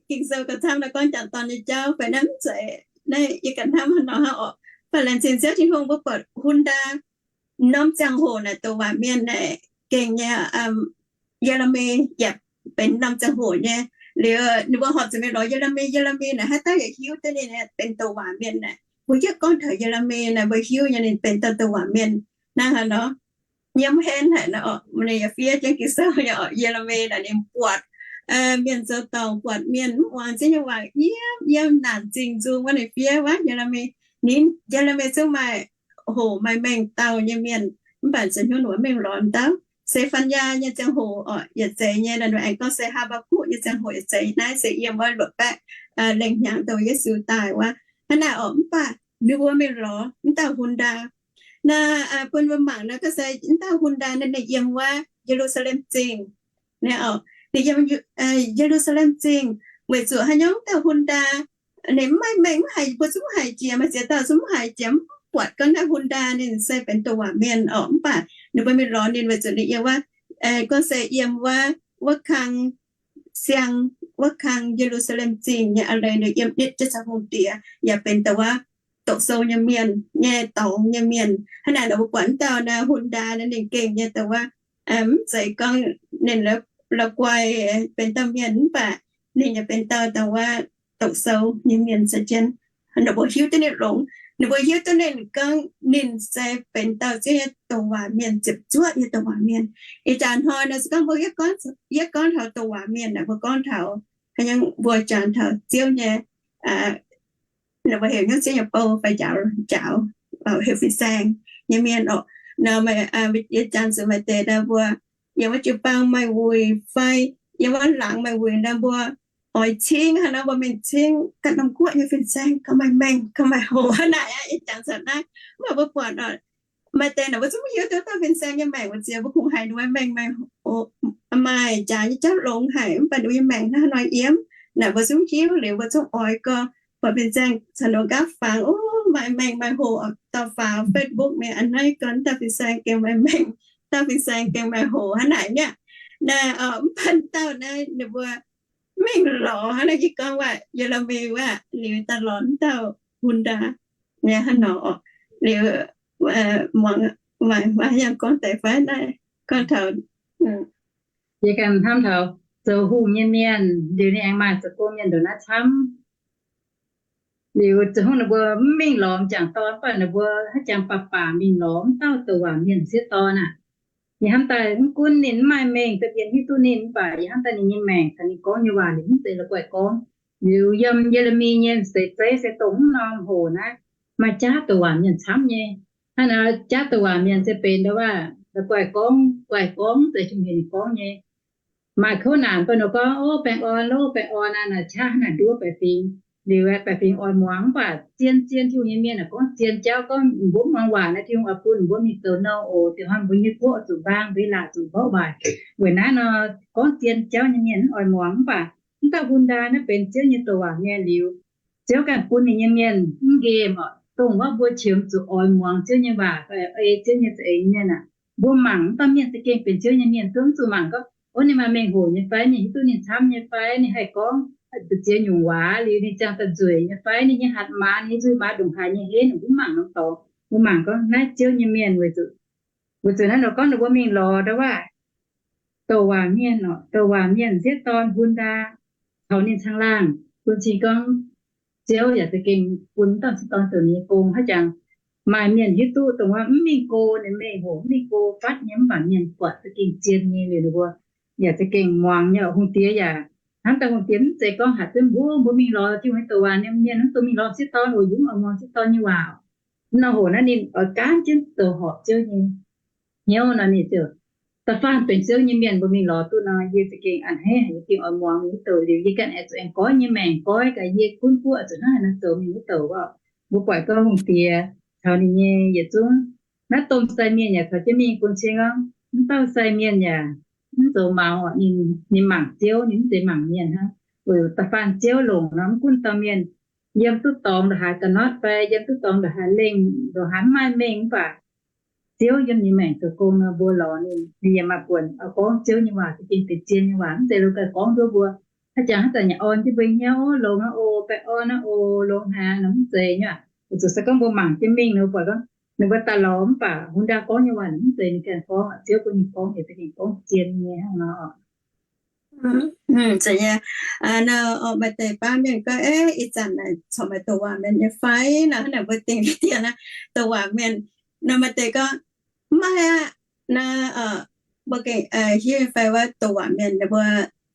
Ging-Sou gauh camv nor gorngv m'jangc dorn nyei jauv fai naaiv mv zeiz, naaiv yie ganh hnamv haaix nor hnangv oc. Mv baac laengz zingh Ziouv Tin-Hungh mbuo buatc Hun^ndaa norm ziangh hoc naaic douc waac mienh naaic gengh nyei, Ye^le^mi yaac benx norm ziangh hoc nyei. Liuz ninh mbuo horpc zuqc mingh lorz Ye^le^mi. Ye^le^mi naaic haaix dauh yaac hiuv duqv ninh benx douc waac mienh naaic. Mbuo yietv gorngv taux Ye^le^mi naaic mbuo hiuv nyei ninh benx dauh douc waac mienh hnangv haaix nor. Yiem haaix naaic nor, ninh yaac fiev jienv Ging-Sou nyei oc. Ye^le^mi naaic ninh buatc mienh zoux dorngc, buatc mienh mv muangx Ziouv nyei waac, yiem yiem naanc zingh nzung wuov ninh fiev wuov Ye^le^mi. Ninh Ye^le^mi zungv maaih hoc maaih mengh dauh nyei mienh, mv baac zoux hnyouv ninh mbuo mv mengh lorz dauh. Se^fan^yaa nyei ziangh hoc oc, yietc zeiz nyei. Aengx gorngv se Haa^mbaa^gukc nyei ziangh hoc yietc zeiz. Naaiv se yiem wuov luoqc baeqv lengh hnyangx dongh Yesu daaih wuov. Hnangv naaic oc, mv baac ninh mbuo mingh lorz mv dauh Hun^ndaa. Naaiv bun mbuo mangc naaiv gorngv se mv dauh Hun^ndaa naaiv ninh yiem wuov Ye^lu^saa^lem Zingh. Naaiv oc, ninh yiem Ye^lu^saa^lem Zingh. Weic zuqc haaix nyungc mv dauh Hun^ndaa ninh mv maaih mengh, mv haiz, mbuo zungv mv haiz jiex, maaih ziex dauh zungv mv haiz jiex, mv buatc gorngv naaiv Hun^ndaa ninh se benx douc waac mienh oc. Mv baac ninh mbuo mingh lorz ninh weic zuqc ninh yiem wuov, gorngv se yiem wuov, wuov kang siang, wuov kang Ye^lu^saa^lem Zingh nyei a'leiz ninh yiem nitv jienv caux hungh diex yaac benx dongh wuov doqc sou nyei mienh, nyei dorngx nyei mienh. Hnangv naaic nor mbuo buatc mv dauh naaiv Hun^ndaa naaiv ninh gengh nyei dongh wuov, mv zeiz gorngv ninh la'guaih benx dauh mienh, mv baac ninh yaac benx dauh dongh wuov doqc sou nyei mienh se jienv. Ninh mbuo hiuv duqv ninh longx, ninh mbuo hiuv duqv ninh gorngv ninh se benx dauh Ziouv nyei douc waac mienh, ziepc zuoqv nyei douc waac mienh. Ih jaax hnoi nor se gorngv mbuo yietv gorngv taux douc waac mienh naaic, mbuo gorngv taux haaix nyungc, mbuo jangx taux Ziouv nyei, mbuo heuc nyungc Ziouv nyei bou fai njaaux, njaaux, heuc fin-saeng nyei mienh oc. Nor yie jangx zuqc maaih deix nor mbuo yiem wuov jiu-baang maaih wuic fai yiem wuov laangz maaih wuic nor mbuo oix cingv haaix nor mbuo mingh cingv ganh norm guoqv nyei fin-saeng, gauh maaih mengh, gauh maaih hoc hnangv naaic aqv. Yie jangx zuqc naaiv, mv baac mbuo buatc maaih deix naaic mbuo zungv mv hiuv duqv dauh fin-saeng nyei maengc wuov ziex, mbuo kungx haiz ninh mbuo mengh maaih, maaih jaax nyei jauv longx haic, mv baac ninh mbuo nyei maengc hnangv haaix nor yiem. Naaic mbuo zungv hiuv liuz mbuo zungv oix gorngv, buatc fin-saeng caux nor nqaapv fangx, o, maaih mengh maaih hoc, dauh faaux Facebook mingh a'hneiv gorngv dauh fin-saeng gengh maaih mengh, dauh fin-saeng gengh maaih hoc hnangv naaic niaa. Naaiv mv baac dauh naaiv ninh mbuo mingh lorz hnangv naaiv, yie gorngv waac Ye^le^mi waac liuz daaih lorz dauh Hun^ndaa nyei hnangv nor oc. Liuz muangx maaih yangh gorngv deix fai naaiv gorngv taux, yie ganh hnamv taux zoux hungh nyei mienh liuz ninh aengx maaih zoux gong mienh ndongc naaiv camv. Liuz zoux hungh ninh mbuo mv mingh lorz m'jangc dorn, mv baac ninh mbuo haaix jangx baac baac mingh lorz m'dauh douc waac mienh sieqv dorn aqv. Yie hnamv daaih mv gunv ninh mv maaih mengh, da'bien hiuv duqv ninh, mv baac yie hnamv daaih ninh nyei maengc caux ninh gorngv nyei waac liuz mv zeiz la'guaih gorngv. Liuz yiem Ye^le^mi nyei seix zeiv se dongh mv norm hoc naaiv maaih jaav douc waac mienh camv nyei. Hnangv naaiv jaav douc waac mienh se benx ndo waac la'guaih gorngv, guaih gorngv, mv zeiz hungh hec ninh gorngv nyei. Maaih kouv naanc bun ninh gorngv, o, baengh orn loh, baengh orn aqv, naaic qaqv naaic nduov baeqc fingx. Liuz baeqc fingx oix muangx, mv baac zien, zien Tin-Hungh nyei mienh aah, gorngv zien jauv, gorngv mbuo mv muangx waac naaiv, Tin-Hungh oix bun mbuo mingh zoux nouh oc. Ziouc hnangv mbuo nyei guoqv zuqc mbaang, mbuo laatc zuqc mborqv waaic. Weic naaiv nor, gorngv zien jauv nyei mienh mv oix muangx. Mv baac mv dauh Hun^ndaa naaiv benx Ziouv nyei douc waac mienh liuz, Ziouv ganh bun ninh nyei mienh mv nqemh oc, dongh wuov mbuo qiemx zuqc oix muangx Ziouv nyei waac, ei Ziouv nyei za'eix mienh aac. Mbuo mangc mv dauh mienh za'gengh benx Ziouv nyei mienh, duqv mv zuqc mangc gorngv, o, ninh maaih mengh hoc nyei fai, ninh hiuv duqv ninh camv nyei fai, ninh haih gorngv ziex nyungc waac liuz ninh ziangh daaih nzueic nyei fai, ninh nyei hatc maaz, ninh nyei nzuih maaz ndongc haaix nyei henv, mbuo mv mangc norm dorngx. Mbuo mangc gorngv naaiv Ziouv nyei mienh weic zuqc, weic zuqc naaiv nor gorngv ninh mbuo mingh lorz ndo waac douc waac mienh oc, douc waac mienh sieqv dorn Hun^ndaa caux ninh caangh laangh bun cing gorngv Ziouv yaac za'gengh bun dauh sieqv dorn zoux ninh nyei gong. Haaix jangx maaih mienh hiuv duqv dongh wuov mv mingh go, ninh mengh hoc mv mingh go fatv nyei, mv baac mienh buatc za'gengh zien nyei liuz ninh mbuo yaac za'gengh muangx nyei oc. Hungh diex yaac hnamv daaih hungh diex mv zeiz gorngv haic zunv mbuo, mbuo mingh lorz Tin-Hungh nyei douc waac nyei mienh mv dungx mingh lorz sieqv dorn oc, yie mv oix muangx sieqv dorn nyei waac oc. Nor hoc naaiv ninh oix gaanv jienv zoux horpc Ziouv nyei hnyouv nor, ninh ziouc da'faanh benx Ziouv nyei mienh mbuo mingh lorz duqv nor, yie za'gengh a'hneiv haic, yie gengh oix muangx mingh wuov douc liuz, yie ganh aengx zuqc aengx goiv nyei maengc goiv gaax yie gunv guoqv zuqc hnangv haaix nor zoux mingh wuov douc oc. Mbuo buatc gorngv hungh diex caux ninh nyei yietc zungv naaiv domh sai mienh yaac caux jienv mingh bun cing gorngv, mv dauh sai mienh yaac mv zoux maux oc, ninh, ninh mangc Ziouv, ninh mv zeiz mangc mienh hnangv. Weic da'faanh Ziouv longc nor, mv gunv dauh mienh yiem duqv dorngx ndongc haaix ga'notv fai yiem duqv dorngx ndongc haaix lengh, ndongc haaix mv maaih mengh, mv baac Ziouv yiem ninh maengc zoux gong nor, mbuo lorz ninh, ninh yaac maaih buonc oix gorngv Ziouv nyei waac, za'gengh benx zien nyei waac, mv zeiz longx gaax gorngv nduov mbuo. Haaix jangx haaix zanc yaac orn jienv mbuo hnyouv, longx aqv oc, baeqc orn aqv oc, longx haic nor, mv zeiz nyei aqv. Weic zuqc se gorngv mbuo mangc jienv mingh nor, buatc gorngv ninh mbuo daaih lorz mv baac Hun^ndaa gorngv nyei waac ninh mv zeiz ninh ganh gorngv, Ziouv bun ninh gorngv, yaac za'gengh gorngv zien nyei hnangv nor. Zeiz nyei. Nor maaih deix baav mienh gorngv, ih zanc naaic corc maaih douc waac mienh nyei fai nor, hnangv naaic mbuo dingc diex naaiv douc waac mienh. Nor maaih deix gorngv, mv maaih aqv. Nor mbuo gengh hiuv nyei fai wuov douc waac mienh ninh mbuo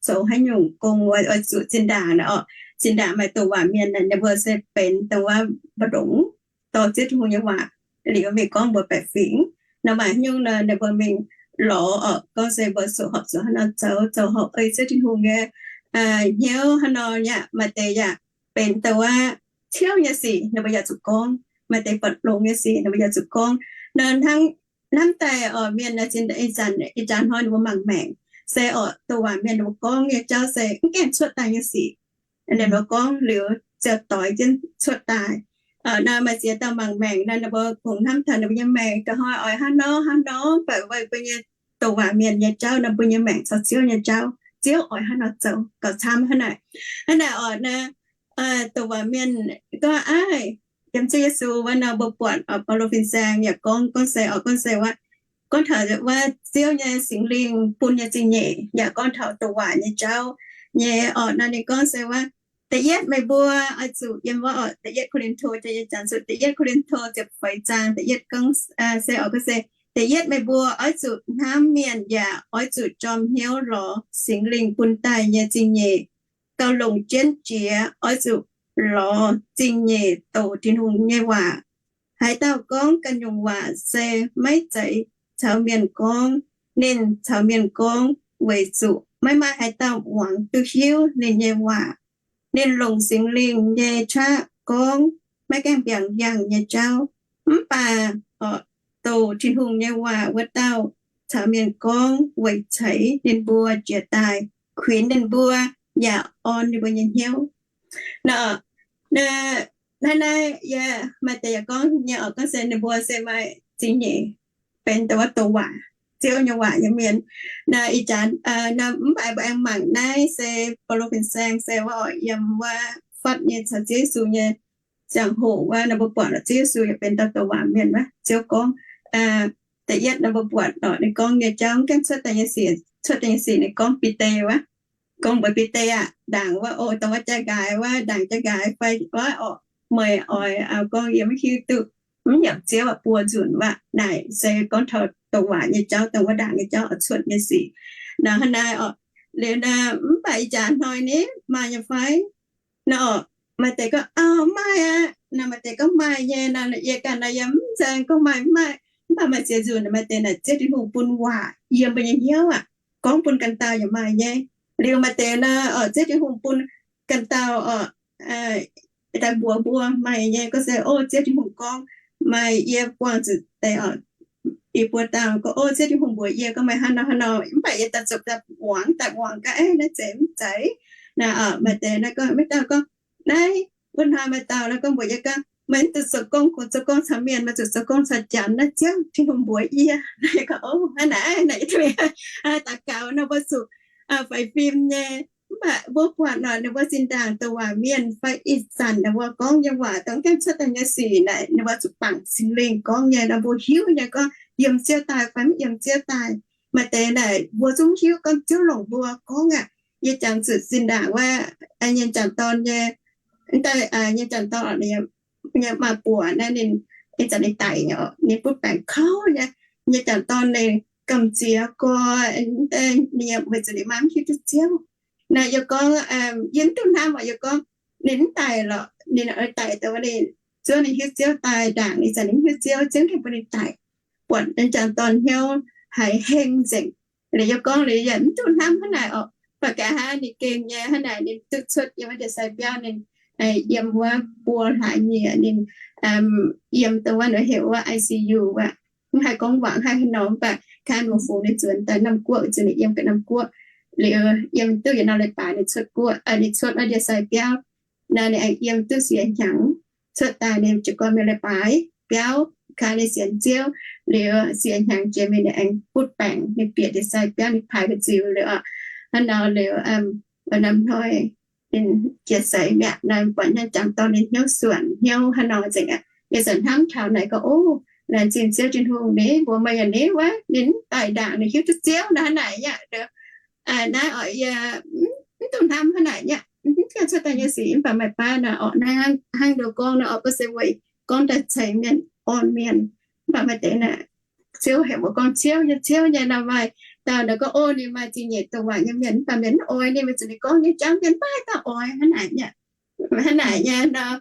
zoux haaix nyungc gong oix zuqc zinh ndaangc naaic oc. Zinh ndaangc maaih douc waac mienh naaic ninh mbuo se benx dongh wuov mbu'ndongx dorh Ziouv Tin-Hungh nyei waac liuz mingh gorngv mbuox baeqc fingx. Nor maaih haaix nyungc nor ninh mbuo mingh lorz oc, gorngv se mbuo zuqc horpc zuqc hnangv nor zoux, zoux horpc ei Ziouv Tin-Hungh nyei hnyouv hnangv nor. Yaac maaih deix yaac benx dongh wuov ciouv nyei sic ninh mbuo yaac zuqc gorngv, maaih deix buatc longx nyei sic ninh mbuo yaac zuqc gorngv. Nor hnangv hnamv daaih oc, mienh ih zanc, ih zanc hnoi ninh mbuo mangc maengc se oc, douc waac mienh ninh mbuo gorngv nyei jauv se mv gaengh cuotv daaih nyei sic. Ninh mbuo gorngv liuz ziouc doix jienv cuotv daaih. Nor maaih ziex dauh mangc maengc nor, ninh mbuo kungx hnamv taux ninh mbuo nyei maengc ga'hnoi oix hnangv nor hnangv nor, mv baac weic mbuo nyei douc waac mienh nyei jauv nor, mbuo nyei maengc caux Ziouv nyei jauv, Ziouv oix hnangv nor zoux gauh camv hnangv naaic. Hnangv naaic oc, douc waac mienh gorngv, aaih, yiem Ziouv Yesu wuov nor mbuo buatc oc, Baulo fin-saeng yaac gorngv, gorngv se oc, gorngv se wuov, gorngv taux wuov Ziouv nyei Singx Lingh bun nyei zingh nyeic, yaac gorngv taux douc waac nyei jauv nyei oc. Nor ninh gorngv se wuov, da'yietv meih mbuo oix zuqc yiem wuov oc, da'yietv Ko^lin^to, da'yietv Ko^lin^to ziepc feix zaang da'yietv gorngv se oc, gorngv se, da'yietv meih mbuo oix zuqc hnamv mienh yaac oix zuqc jorm hnyouv lorz Singx Lingh bun daaih nyei zingh nyeic. Gauh longc jienv jiex oix zuqc lorz zingh nyeic doqc Tin-Hungh nyei waac. Haaix dauh gorngv ganh nyungc waac se maiv zeiz caux mienh gorngv, ninh caux mienh gorngv, weic zuqc maiv maaih haaix dauh muangx duqv hiuv ninh nyei waac. Ninh longc Singx Lingh nyei qaqv gorngv maiv gaengh mbiaangx yangh nyei jauv. Mv baac doqc Tin-Hungh nyei waac wuov dauh caux mienh gorngv weic ceix ninh mbuo jiex daaih, kuinx ninh mbuo yaac orn ninh mbuo nyei hnyouv. Nor, naaiv naaiv yie maaih deix yaac gorngv nyei oc, gorngv se ninh mbuo se maaih zingh nyeic benx dongh wuov douc waac, Ziouv nyei waac nyei mienh. Naaiv ih jaax, naaiv mv baac mbuo aengx mangc naaiv se Baulo fin-saeng se wuov oc, yiem wuov fatv nyei caux Ziouv Yesu nyei ziangh hoc wuov, nor mbuo buatc lorqc Ziouv Yesu yaac benx dauh douc waac mienh wuov. Ziouv gorngv, da'yietv nor mbuo buatc lorqc ninh gorngv nyei jauv, mv gaengh cuotv daaih nyei sic, cuotv daaih nyei sic ninh gorngv Bide wuov, gorngv mbuox Bide aac, ndaangc wuov oc, dongh wuov jaa-nqaaix wuov, ndaangc jaa-nqaaix fai wuov oc, meih oix gorngv yie mv hiuv duqv, mv nyiemc Ziouv aqv, buo nzunc wuov. Naaic se gorngv taux douc waac nyei jauv, dongh wuov ndaangc nyei jauv oix cuotv nyei sic. Nor hnangv naaiv oc, liuz naaiv mv baac ih jaax hnoi ni maaih nyei fai? Nor, maaih deix gorngv, Auv, maaih aqv. Nor maaih deix gorngv maaih nyei. Nor yie ganh nor yie mv nzaeng gorngv maaih mv maaih, mv baac maaih ziex nzunc maaih deix naaic Ziouv Tin-Hungh bun waac yiem mbuo nyei hnyouv aqv, gorngv bun ganh dauh yaac maaih nyei. Liuz maaih deix nor, Ziouv Tin-Hungh bun ganh dauh oc, daaih mbuox mbuo maaih nyei. Gorngv se, O, Ziouv Tin-Hungh gorngv, maaih yie buangh zuqc deix oc, yie buo dauh gorngv, O, Ziouv Tin-Hungh mbuox yie gorngv meih hnangv nor hnangv nor, mv baac yie daaih zuqc daaih muangx, daaih muangx gaax, Naaiv zeiz mv zeiz? Naaiv maaih deix naaiv gorngv, mv dauh gorngv, Naaiv wuov hnoi maaih dauh naaiv gorngv mbuox yie gorngv, Meih mv zuqc zoux gong, kungx zoux gong caux mienh, meih zuqc zoux gong caux janx. Naaiv Ziouv Tin-Hungh mbuox yie. Naaiv yie gorngv, O, hnangv naaic, naaiv yie duqv daux gaux nor mbuo zuqc faix fim nyei. Mv baac mbuo buatc nor ninh mbuo zinh ndaangc douc waac mienh fai ih zanc ninh mbuo gorngv nyei waac dongh gaengh cuotv daaih nyei sic naaic, ninh mbuo zuqc bangc Singx Lingh gorngv nyei nor, mbuo hiuv nyei gorngv yiem Ziouv daaih fai mv yiem Ziouv daaih. Maaih deix naaic mbuo zungv hiuv gorngv Ziouv longc mbuo gorngv aqv. Yie jangx zuqc zinh ndaangc wuov nyei jangc dorn nyei, daaih nyei jangc dorn nyei maa-buoc naaiv ninh, ih zanc ninh daic nyei, ninh butv baengc kouv nyei, nyei jangc dorn ninh gamh nziex gorx, ninh yaac weic zuqc ninh maa mv hiuv duqv Ziouv. Naaic yie gorngv, yie mv duqv hnamv oc, yie gorngv ninh mv daic lorqc, ninh oix daic dongh ninh zuov ninh hiuv Ziouv daaih ndaangc, ih zanc ninh mv hiuv Ziouv, Ziouv gengh bun ninh daic. Buatc ninh jangc dorn hnyouv haiz heng nzengc. Liuz yie gorngv liuz yie mv duqv hnamv hnangv naaic oc, baac nqa'haav ninh gengh nyei hnangv naaic, ninh duqv cuotv yiem wuov ndie-sai biauv, ninh yiem wuov buo hlaax nyieqc, ninh yiem dongh wuov heuc wuov I C U aqv. Mv haih gorngv waac, mv haih haaix nor, mv baac kaan muoz fungx ninh zuonx daaih Namh Guoqv, zuqc ninh yiem ga'Namh Guoqv. Liuz yiem duqv yietc norm leiz-baaix ninh cuotv guoqv, ninh cuotv wuov ndie-sai biauv. Naaiv ninh aengx yiem duqv siec hnyangx, cuotv daaih ninh jiez gorn mingh leiz-baaix biauv, kaan ninh sienx Ziouv. Liuz siec hnyangx jiex mingh ninh aengx butv baengc, ninh bieqc ndie-sai biauv, ninh paaix mbu'ziex liuz oc. Hnangv nor liuz, wuov norm hnoi ninh jiex seix mi'aqv. Naaiv buatc nyei jangc dorn ninh hnyouv suonc, hnyouv hnangv nor nzengc aqv. Yie zanc hnamv taux naaic gorngv, O, laengz zingh Ziouv Tin-Hungh, ninh mbuox meih yaac ninh wuov, ninh daic ndaangc, ninh hiuv duqv Ziouv hnangv naaic aqv. Naaiv oc, yie mv dungx hnamv hnangv naaic aqv. Mv gaengh cuotv daaih nyei sic, mv baac meih baav naaic oc, naaiv hnangv ndoh gorngv naaic oc, gorngv se weic gorngv daaih ceix mienh, orn mienh. Mv baac maaih deix naaic Ziouv heuc mbuo gorngv Ciouv nyei, Ciouv nyei nor, maaih dauh naaic gorngv, O, ninh maaih zingh nyeic douc waac nyei mienh, mv baac mienh mv oix ninh, weic zuqc ninh gorngv nyei jauv mienh mv haih daaih oix hnangv naaic nyei. Hnangv naaic nyei nor,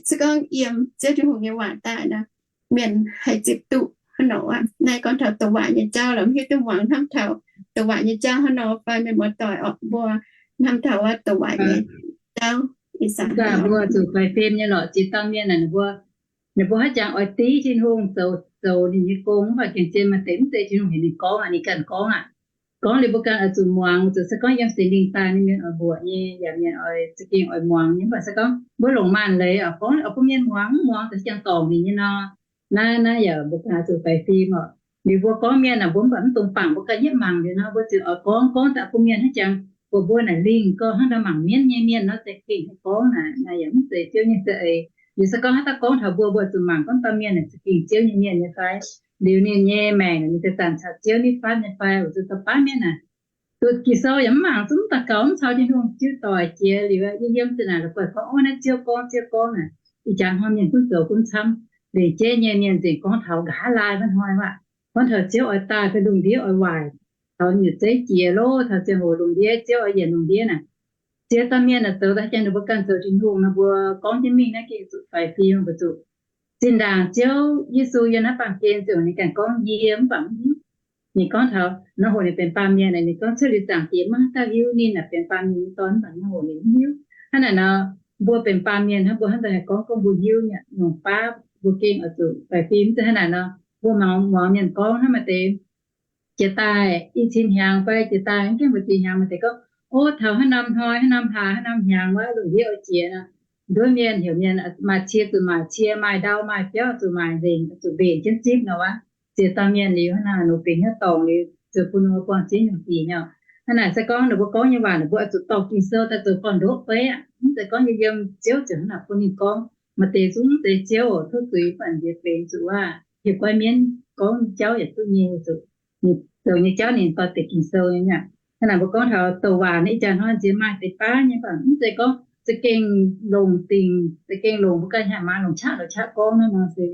se gorngv yiem Ziouv Tin-Hungh nyei waac daaih nor, mienh haih zipv duqv hnangv nor aqv. Naaiv gorngv taux douc waac nyei jauv lorqc, mv hiuv duqv muangx hnamv taux douc waac nyei jauv hnangv nor fai, mienh muoz-doic orqc, mbuo hnamv taux wuov douc waac nyei jauv. Ih zanc mbuo zuqc faix fim nyei lorqc, ziex dauh mienh naaic ninh mbuo, ninh mbuo haaix jangx oix div Tin-Hungh zoux, zoux ninh nyei gong, mv baac gengh zien maaih deix mv zeiz Tin-Hungh heuc ninh gorngv aqv, ninh ganh gorngv aqv. Gorngv liuz mbuo ganh oix zuqc muangx, weic zuqc se gorngv yiem Singx Lingh daaih ninh mienh oix mbuoqc nyei, yaac mienh oix za'gengh oix muangx nyei. Mv baac se gorngv mbuo longc maanh leiz oc, gorngv oix bun mienh muangx, mv muangx daaih jangx dorngc ninh nyei nor. Naaiv, naaiv yaac mbuo ganh oix zuqc faix fim oc. Liuz mbuo gorngv mienh naaic, mbuo mv baac mv dungx bangc, mbuo ganh yietv mangc liuz nor, mbuo ziouc oix gorngv, gorngv daaih bun mienh haaix jangx, buatc mbuo naaic lingh gorngv hnangv nor mangc mienv nyei mienh nor, za'gengh haih gorngv naaic, naaic yaac mv zeiz Ziouv nyei za'eix. Liuz se gorngv haaix dauh gorngv taux mbuo, mbuo zuqc mangc gorngv dauh mienh naaic za'gengh Ziouv nyei mienh nyei fai. Liuz ninh nyei maengc ninh daaih zanc caux Ziouv nitv fatv nyei fai, weic zuqc dauh baav mienh naaic, zuqc Ging-Sou yaac mv mangc, zungv mv daux gaux, mv caux Tin-Hungh jiu doic jiex liuz, yiem yiem ziepc naaic la'guaih gorngv, Ov, naaiv Ziouv gorngv, Ziouv gorngv naaic. Ih jaax hnoi mienh gunv zoux gunv camv, lengc jeiv nyei mienh nzengc gorngv taux nqa'haav laai wuov hnoi aqv. Gorngv taux Ziouv oix daaih fai lungh ndiev oix waaic, taux nyutc zeiv jiex lov, taux ziangh hoc lungh ndiev Ziouv oix yienc lungh ndiev naaic. Ziex dauh mienh naaic zoux daaih jangx ninh mbuo ganh zoux Tin-Hungh nor, mbuo gorngv jienv mingh naaiv gengh zuqc faix fim, mbuo zuqc zinh ndaangc Ziouv Yesu yiem naaiv baamh gen ziouc ninh ganh gorngv, Yie mv baac mv hiuv. Ninh gorngv taux nor hoc ninh benx baamh mienh, ninh gorngv cuotv liuz zaangc diex maiv haaix dauh hiuv ninh naaic benx baamh mienh nyei dorn, mv baac nor hoc ninh mv hiuv. Hnangv naaic nor, mbuo benx baamh mienh hnangv, mbuo hnangv daaih haih gorngv, gorngv mbuo hiuv nyei nyungc baav, mbuo gengh oix zuqc faix fim. Mv zeiz hnangv naaic nor, mbuo mangc muangx mienh gorngv hnangv, maaih deix jiex daaih i cin hnyangx fai jiex daaih mv gaengh mbuo cin hnyangx, maaih deix gorngv, Ov, taux haaix norm hnoi, haaix norm hlaax, haaix norm hnyangx wuov, lungh ndiev oix jiex nor, nduov mienh heuc mienh maaih cie zuqc maaih cie, maaih ndau maaih biauv zuqc maaih nzengc, zuqc mbenc jienv zipv nor wuov. Ziex dauh mienh liuz hnangv naaic, ninh benx hnyouv dorngc liuz, ziouc bun ninh mbuo buangh ziex nyungc dingc nyei. Hnangv naaic se gorngv ninh mbuo gorngv nyei waac, ninh mbuo oix zuqc dorh Ging-Sou daaih zoux gorn-ndoqv beiv aqv. Mv zeiz gorngv yiem, yiem Ziouv ziouc hnangv naaic bun ninh gorngv. Maaih deix zungv mv zeiz Ziouv oc, tov zuiz, mv baac ninh mbuo benx zuqc waac, hieh guaiv mienv gorngv nyei jauv yaac duqv nyei, zuqc zoux nyei jauv ninh dorh deix Ging-Sou nyei. Hnangv naaic mbuo gorngv taux douc waac naaiv, ih jaax hnoi nziex maaih deix baav nyei, mv baac mv zeiz gorngv za'gengh longc dingc, za'gengh longc mbuo ganh hnyangx maaz longc qaqv longc qaqv gorngv naaiv nor se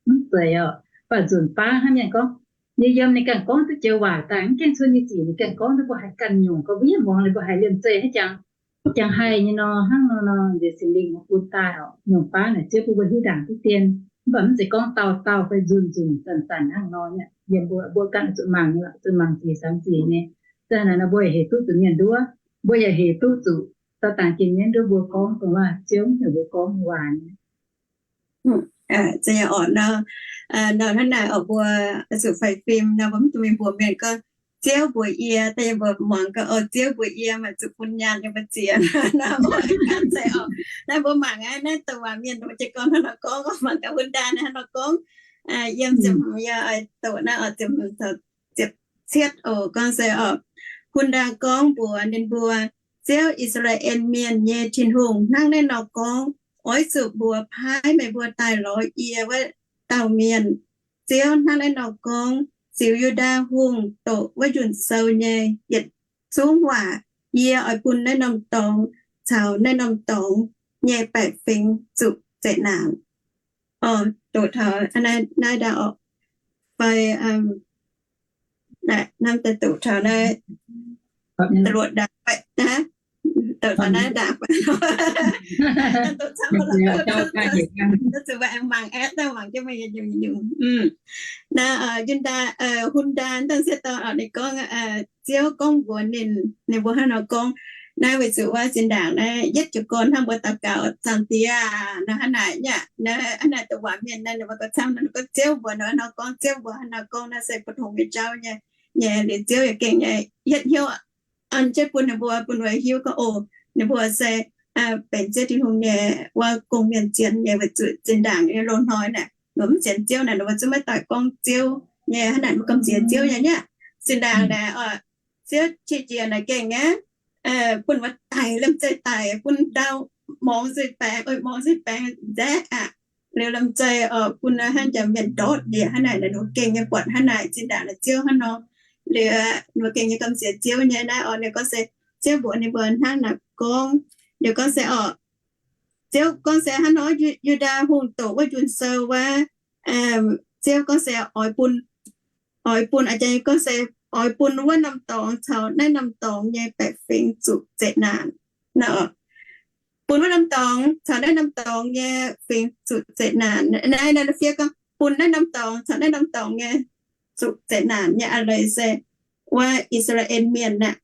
mv zeiz oc. Mv baac nzunc baav hnangv mienh gorngv, yie yiem ninh ganh gorngv duqv joux waac daaih, mv gaengh cun nyei zic ninh ganh gorngv duqv, mbuo haiz ganh nyungc gorngv, mbuo yiem muangx liuz mbuo haiz liemh zeih haaix jangx, jangx haih nyei nor, hnangv nor nor nziex Singx Lingh bun daaih oc. Nyungc baav naaic Ziouv bun mbuo hiuv ndaangc duqv dien, mv baac mv zeiz gorngv dauh dauh fai nzunc nzunc zanc zanc hnangv nor. Yiem mbuo, mbuo ganh zuqc mangc, zuqc mangc zic samx zic nyei. Za'gengh naaic nor mbuo yaac hec duqv zuqc mienh nduov, mbuo yaac hec duqv zuqc dorh dangx jiex mienv nduov mbuo gorngv dongh waac, Ziouv heuc mbuo gorngv nyei waac nyei. Za'gengh orqc nor, nor hnangv naaic oc, mbuo zuqc faix fim nor, mbuo mv dungx mingh mbuox mienh gorngv, Ziouv mbuox yie. Da'nyeic mbuo muangx gorngv, O, Ziouv mbuox yie, maaih zuqc bun nyaanh nyei mbu'ziex nor, mbuo ganh zeiz oc. Naaiv mbuo mangc aqv, naaiv douc waac mienh mbuo jiez gorn hnangv nor gorngv, mangc gaax Hun^ndaan hnangv nor gorngv. Yiem ziepc hmz yaac oix doqc naaiv oc, ziepc hmz taux ziepc cietv oc, gorngv se oc, Hun^ndaan gorngv mbuox ninh mbuo, Ziouv, I^saa^laa^en Mienh nyei Tin-Hungh, hnangv naaiv nor gorngv, Oix zuqc mbuox paaiv meih mbuo daaih lorz yie wuov dauh mienh. Ziouv hnangv naaiv nor gorngv, Ziux Yu^ndaa Hungh doqc wuov njunh sou nyei yietc zungv waac, yie oix bun naaiv norm dorngx caux naaiv norm dorngx nyei baeqc fingx zuqc zeqc naanc. Oc, doqc taux naaiv ndaangc oc, fai hnamv daaih doqc taux naaiv, luoqc ndaangc, doqc taux naaiv ndaangc, zuqc mangc aeqv, mangc jienv meih nyei nyungc-nyungc. Naaiv Yu^ndaa, Hun^ndaan dangh sieqv dorn oc, ninh gorngv, Ziouv gorngv mbuox ninh, ninh mbuo hnangv nor gorngv, naaiv weic zuqc wuov zinh ndaangc naaiv yietv jiez gorn hnangv mbuo daux gaux, Zaangc Diex aah, nor hnangv naaic nyei. Naaiv hnangv naaic douc waac mienh naaiv, ninh mbuo gorngv camv nor, ninh gorngv Ziouv mbuox nor, hnangv nor gorngv Ziouv mbuox hnangv nor gorngv, naaiv se mbu'ndongx nyei jauv nyei. Nyei liuz Ziouv yaac gengh nyei yietv hnyouv an jienv bun ninh mbuo, bun ninh mbuo hiuv gorngv, o, ninh mbuo se benx Ziouv Tin-Hungh nyei wuov gong-mienh zien nyei, weic zuqc zinh ndaangc nyei loz-hnoi naaic, ninh mbuo mv sienx Ziouv naaic, ninh mbuo zungv maiv doic gorngv Ziouv nyei, hnangv naaic mbuo gamh nziex Ziouv nyei nyei. Zinh ndaangc naaic, Ziouv qiex jiez naaic gengh aqv, bun wuov daic liemh zeih daic, bun ndau morngx nzuih baengx, oix morngx nzuih baengx nzaeqv aqv. Liuz liemh zeih oc, bun hnangv jaax mienh ndortv ndieqc hnangv naaic, ninh mbuo gengh nyei buatc hnangv naaic zinh ndaangc naaic Ziouv hnangv nor. Liuz ninh mbuo gengh nyei gamh nziex Ziouv nyei naaiv oc, ninh gorngv se Ziouv mbuox ninh mbuo hnangv naaic gorngv. Liuz gorngv se oc, Ziouv gorngv se hnangv nor, Yu^ndaa Hungh doqc wuov njunh sou wuov, Ziouv gorngv se oix bun, oix bun, a'jang gorngv se oix bun wuov norm dorngx caux naaiv norm dorngx nyei baeqc fingx zuqc zeqc naanc. Bun wuov norm dorngx caux naaiv norm dorngx nyei fingx zuqc zeqc naanc. Naaiv, naaiv fiev gorngv bun naaiv norm dorngx caux naaiv norm dorngx nyei zuqc zeqc naanc nyei a'leiz se wuov I^saa^laa^en Mienh aqv.